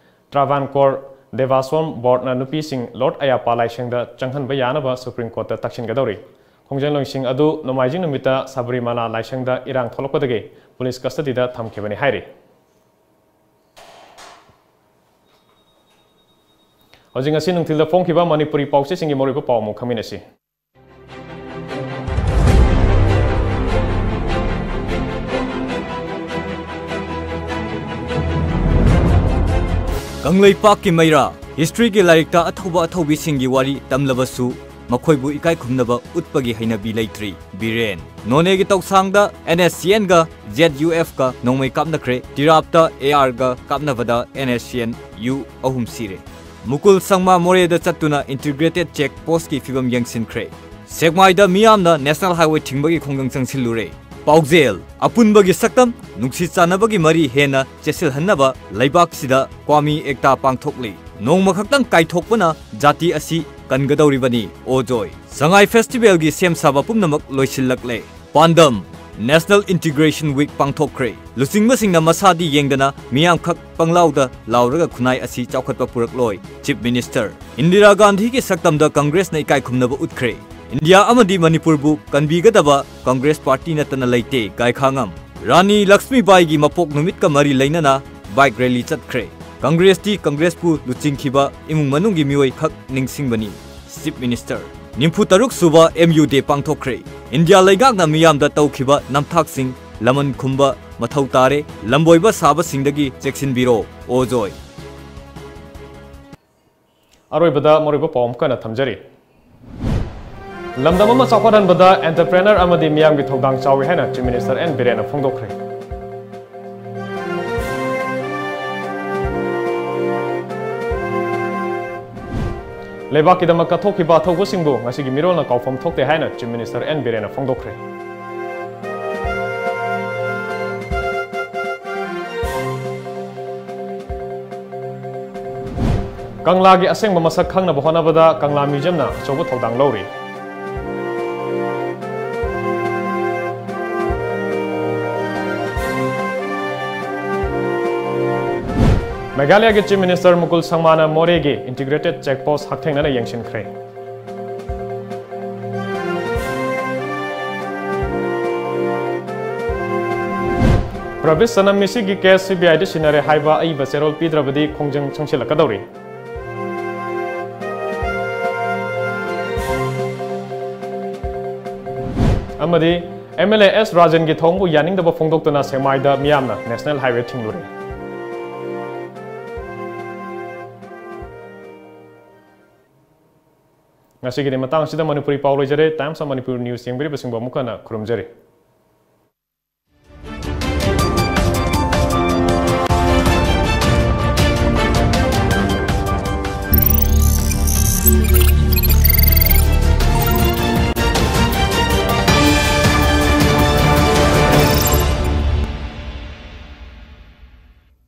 ꯇ꯭ꯔꯥꯚꯥꯟꯀꯣꯔ ꯗꯦꯚꯥꯁ꯭ꯋꯝ ꯕꯣꯔꯗꯅ ꯅꯨꯄꯤꯁꯤꯡ ꯂꯣꯔꯗ ꯑꯌꯥꯄꯥ ꯂꯥꯏꯁꯪꯗ ꯆꯪꯍꯟꯕ ꯌꯥꯅꯕ ꯁꯨꯄ꯭ꯔꯤꯝ ꯀꯣꯔꯠꯇ ꯇꯛꯁꯤꯟꯒꯗꯧꯔꯤ꯫ ꯈꯣꯡꯖꯪꯂꯣꯏꯁꯤꯡ ꯑꯗꯨ ꯅꯣꯡꯃꯥꯏꯖꯤꯡ ꯅꯨꯃꯤꯠꯇ ꯁꯕꯔꯤꯃꯂꯥ ꯂꯥꯏꯁꯪꯗ ꯏꯔꯥꯡ ꯊꯣꯛꯂꯛꯄꯗꯒꯤ ꯄꯨꯂꯤꯁ ꯀꯁꯇꯗꯤꯗ ꯊꯝꯈꯤꯕꯅꯤ ꯍꯥꯏꯔꯤ꯫ ꯍꯧꯖꯤꯛ ꯉꯁꯤ ꯅꯨꯡꯊꯤꯜꯗ ꯐꯣꯡꯈꯤꯕ ꯃꯅꯤꯄꯨꯔꯤ ꯄꯥꯎꯆꯦꯁꯤꯡꯒꯤ ꯃꯔꯨꯑꯣꯏꯕ ꯄꯥꯎ ꯑꯃꯨꯛ ꯈꯪꯃꯤꯟꯅꯁꯤ꯫ ꯀꯪꯂꯩꯄꯥꯛꯀꯤ ꯃꯩꯔꯥ, historyꯒꯤ ꯂꯥꯏꯔꯤꯛꯇ ꯑꯊꯧꯕ ꯑꯊꯧꯕꯤꯁꯤꯡꯒꯤ ꯋꯥꯔꯤ ꯇꯝꯂꯕꯁꯨ ꯃꯈꯣꯏꯕꯨ ꯏꯀꯥꯏ ꯈꯨꯝꯅꯕ ꯎꯠꯄꯒꯤ ꯍꯩꯅꯕꯤ ꯂꯩꯇ꯭ꯔꯤ꯫ ꯕꯤꯔꯦꯟ꯫ ꯅꯣꯅꯦꯒꯤ ꯇꯧꯁꯥꯡꯗ NSCNꯒ ZUFꯀ ꯅꯣꯡꯃꯩ ꯀꯥꯞꯅꯈ꯭ꯔꯦ꯫ ꯇꯤꯔꯥꯞꯇ ARꯒ ꯀꯥꯞꯅꯕꯗ NSCNU ꯑꯍꯨꯝ ꯁꯤꯔꯦ꯫ ꯃꯨꯀꯨꯜ ꯁꯪꯃꯥ ꯃꯣꯔꯦꯗ ꯆꯠꯇꯨꯅ integrated check postꯀꯤ ꯐꯤꯕꯝ ꯌꯦꯡꯁꯤꯟꯈ꯭ꯔꯦ꯫ ꯁꯦꯛꯃꯥꯏꯗ ꯃꯤꯌꯥꯝꯅ National Highway ꯊꯤꯡꯕꯒꯤ ꯈꯣꯡꯖꯪ ꯆꯪꯁꯤꯜꯂꯨꯔꯦ꯫ ꯄꯥꯎꯖꯦꯜ: ꯑꯄꯨꯟꯕꯒꯤ ꯁꯛꯇꯝ, ꯅꯨꯡꯁꯤ ꯆꯥꯟꯅꯕꯒꯤ ꯃꯔꯤ ꯍꯦꯟꯅ ꯆꯦꯠꯁꯤꯜꯍꯟꯅꯕ ꯂꯩꯕꯥꯛꯁꯤꯗ ꯀ꯭ꯋꯥꯃꯤ ꯑꯦꯛꯇꯥ ꯄꯥꯡꯊꯣꯛꯂꯤ꯫ ꯅꯣꯡꯃ ꯈꯛꯇꯪ ꯀꯥꯏꯊꯣꯛꯄꯅ ꯖꯥꯇꯤ ꯑꯁꯤ ꯀꯟꯒꯗꯧꯔꯤꯕꯅꯤ꯫ ꯑꯣꯖꯣꯏ꯫ ꯁꯉꯥꯏ festivalꯒꯤ ꯁꯦꯝ ꯁꯥꯕ ꯄꯨꯝꯅꯃꯛ ꯂꯣꯏꯁꯤꯜꯂꯛꯂꯦ꯫ ꯄꯥꯟꯗꯝ: National Integration Week ꯄꯥꯡꯊꯣꯛꯈ꯭ꯔꯦ꯫ ꯂꯨꯆꯤꯡꯕꯁꯤꯡꯅ ꯃꯁꯥꯗꯤ ꯌꯦꯡꯗꯅ ꯃꯤꯌꯥꯝꯈꯛ ꯄꯪꯂꯥꯎꯗ ꯂꯥꯎꯔꯒ ꯈꯨꯟꯅꯥꯏ ꯑꯁꯤ ꯆꯥꯎꯈꯠꯄ ꯄꯨꯔꯛꯂꯣꯏ꯫ Chief Minister꯫ ꯏꯟꯗꯤꯔꯥ ꯒꯥꯟꯙꯤꯒꯤ ꯁꯛꯇꯝꯗ ꯀꯪꯒ꯭ꯔꯦꯁꯅ ꯏꯀꯥꯏ ꯈꯨꯝꯅꯕ ꯎꯠꯈ꯭ꯔꯦ꯫ ꯏꯟꯗꯤꯌꯥ ꯑꯃꯗꯤ ꯃꯅꯤꯄꯨꯔꯕꯨ ꯀꯟꯕꯤꯒꯗꯕ ꯀꯪꯒ꯭ꯔꯦꯁ ꯄꯥꯔꯇꯤ ꯅꯠꯇꯅ ꯂꯩꯇꯦ꯫ ꯒꯥꯏꯈꯥꯉꯝ꯫ ꯔꯥꯅꯤ ꯂꯛꯁꯃꯤꯕꯥꯏꯒꯤ ꯃꯄꯣꯛ ꯅꯨꯃꯤꯠꯀ ꯃꯔꯤ ꯂꯩꯅꯅ bike rally ꯆꯠꯈ꯭ꯔꯦ꯫ ꯀꯪꯒ꯭ꯔꯦꯁꯇꯤ ꯀꯪꯒ꯭ꯔꯦꯁꯄꯨ ꯂꯨꯆꯤꯡꯈꯤꯕ ꯏꯃꯨꯡ ꯃꯅꯨꯡꯒꯤ ꯃꯤꯑꯣꯏ ꯈꯛ ꯅꯤꯡꯁꯤꯡꯕꯅꯤ꯫ Chief Minister꯫ ꯅꯤꯐꯨ ꯇꯔꯨꯛ ꯁꯨꯕ MU Day ꯄꯥꯡꯊꯣꯛꯈ꯭ꯔꯦ꯫ ꯏꯟꯗꯤꯌꯥ ꯂꯩꯉꯥꯛꯅ ꯃꯤꯌꯥꯝꯗ ꯇꯧꯈꯤꯕ ꯅꯝꯊꯥꯛꯁꯤꯡ ꯂꯃꯟ ꯈꯨꯝꯕ ꯃꯊꯧ ꯇꯥꯔꯦ꯫ ꯂꯝꯕꯣꯏꯕ ꯁꯥꯕꯁꯤꯡꯗꯒꯤ ꯆꯦꯛꯁꯤꯟꯕꯤꯔꯣ꯫ ꯑꯣꯖꯣꯏ꯫ ꯑꯔꯣꯏꯕꯗ ꯃꯔꯨꯑꯣꯏꯕ ꯄꯥꯎ ꯑꯃꯨꯛꯀ ꯍꯟꯅ ꯊꯝꯖꯔꯤ꯫ ꯂꯝꯗꯝ ꯑꯃ ꯆꯥꯎꯈꯠꯍꯟꯕꯗ entrepreneur ꯑꯃꯗꯤ ꯃꯤꯌꯥꯝꯒꯤ ꯊꯧꯗꯥꯡ ꯆꯥꯎꯏ ꯍꯥꯏꯅ Chief Minister N ꯕꯤꯔꯦꯟꯅ ꯐꯣꯡꯗꯣꯛꯈ꯭ꯔꯦ꯫ ꯂꯩꯕꯥꯛꯀꯤꯗꯃꯛ ꯀꯠꯊꯣꯛꯈꯤꯕ ꯑꯊꯧꯕꯁꯤꯡꯕꯨ ꯉꯁꯤꯒꯤ ꯃꯤꯔꯣꯜꯅ ꯀꯥꯎꯐꯝ ꯊꯣꯛꯇꯦ ꯍꯥꯏꯅ Chief Minister N ꯕꯤꯔꯦꯟꯅ ꯐꯣꯡꯗꯣꯛꯈ꯭ꯔꯦ꯫ ꯀꯪꯂꯥꯒꯤ ꯑꯁꯦꯡꯕ ꯃꯁꯛ ꯈꯪꯅꯕ ꯍꯣꯠꯅꯕꯗ ꯀꯪꯂꯥ Museumꯅ ꯑꯆꯧꯕ ꯊꯧꯗꯥꯡ ꯂꯧꯔꯤ꯫ ꯃꯦꯘꯥꯂꯌꯒꯤ Chief Minister ꯃꯨꯀꯨꯜ ꯁꯪꯃꯥꯅ ꯃꯣꯔꯦꯒꯤ integrated check post ꯍꯛꯊꯦꯡꯅꯅ ꯌꯦꯡꯁꯤꯟꯈ꯭ꯔꯦ꯫ ꯄ꯭ꯔꯕꯤꯁ ꯁꯅꯝ ꯃꯤꯁꯤꯒꯤ case CBIꯗ ꯁꯤꯟꯅꯔꯦ ꯍꯥꯏꯕ ꯑꯏꯕ ꯆꯦꯔꯣꯜ ꯄꯤꯗ꯭ꯔꯕꯗꯤ ꯈꯣꯡꯖꯪ ꯆꯪꯁꯤꯜꯂꯛꯀꯗꯧꯔꯤ꯫ ꯑꯃꯗꯤ MLA S ꯔꯥꯖꯟꯒꯤ ꯊꯧꯑꯣꯡꯕꯨ ꯌꯥꯅꯤꯡꯗꯕ ꯐꯣꯡꯗꯣꯛꯇꯨꯅ ꯁꯦꯛꯃꯥꯏꯗ ꯃꯤꯌꯥꯝꯅ National Highway ꯊꯤꯡꯂꯨꯔꯦ꯫ ꯉꯁꯤꯒꯤꯗꯤ ꯃꯇꯥꯡꯁꯤꯗ ꯃꯅꯤꯄꯨꯔꯤ ꯄꯥꯎ ꯂꯣꯏꯖꯔꯦ꯫ Times of Manipur News ꯌꯦꯡꯕꯤꯔꯤꯕꯁꯤꯡꯕꯨ ꯑꯃꯨꯛ ꯍꯟꯅ ꯈꯨꯔꯨꯝꯖꯔꯤ꯫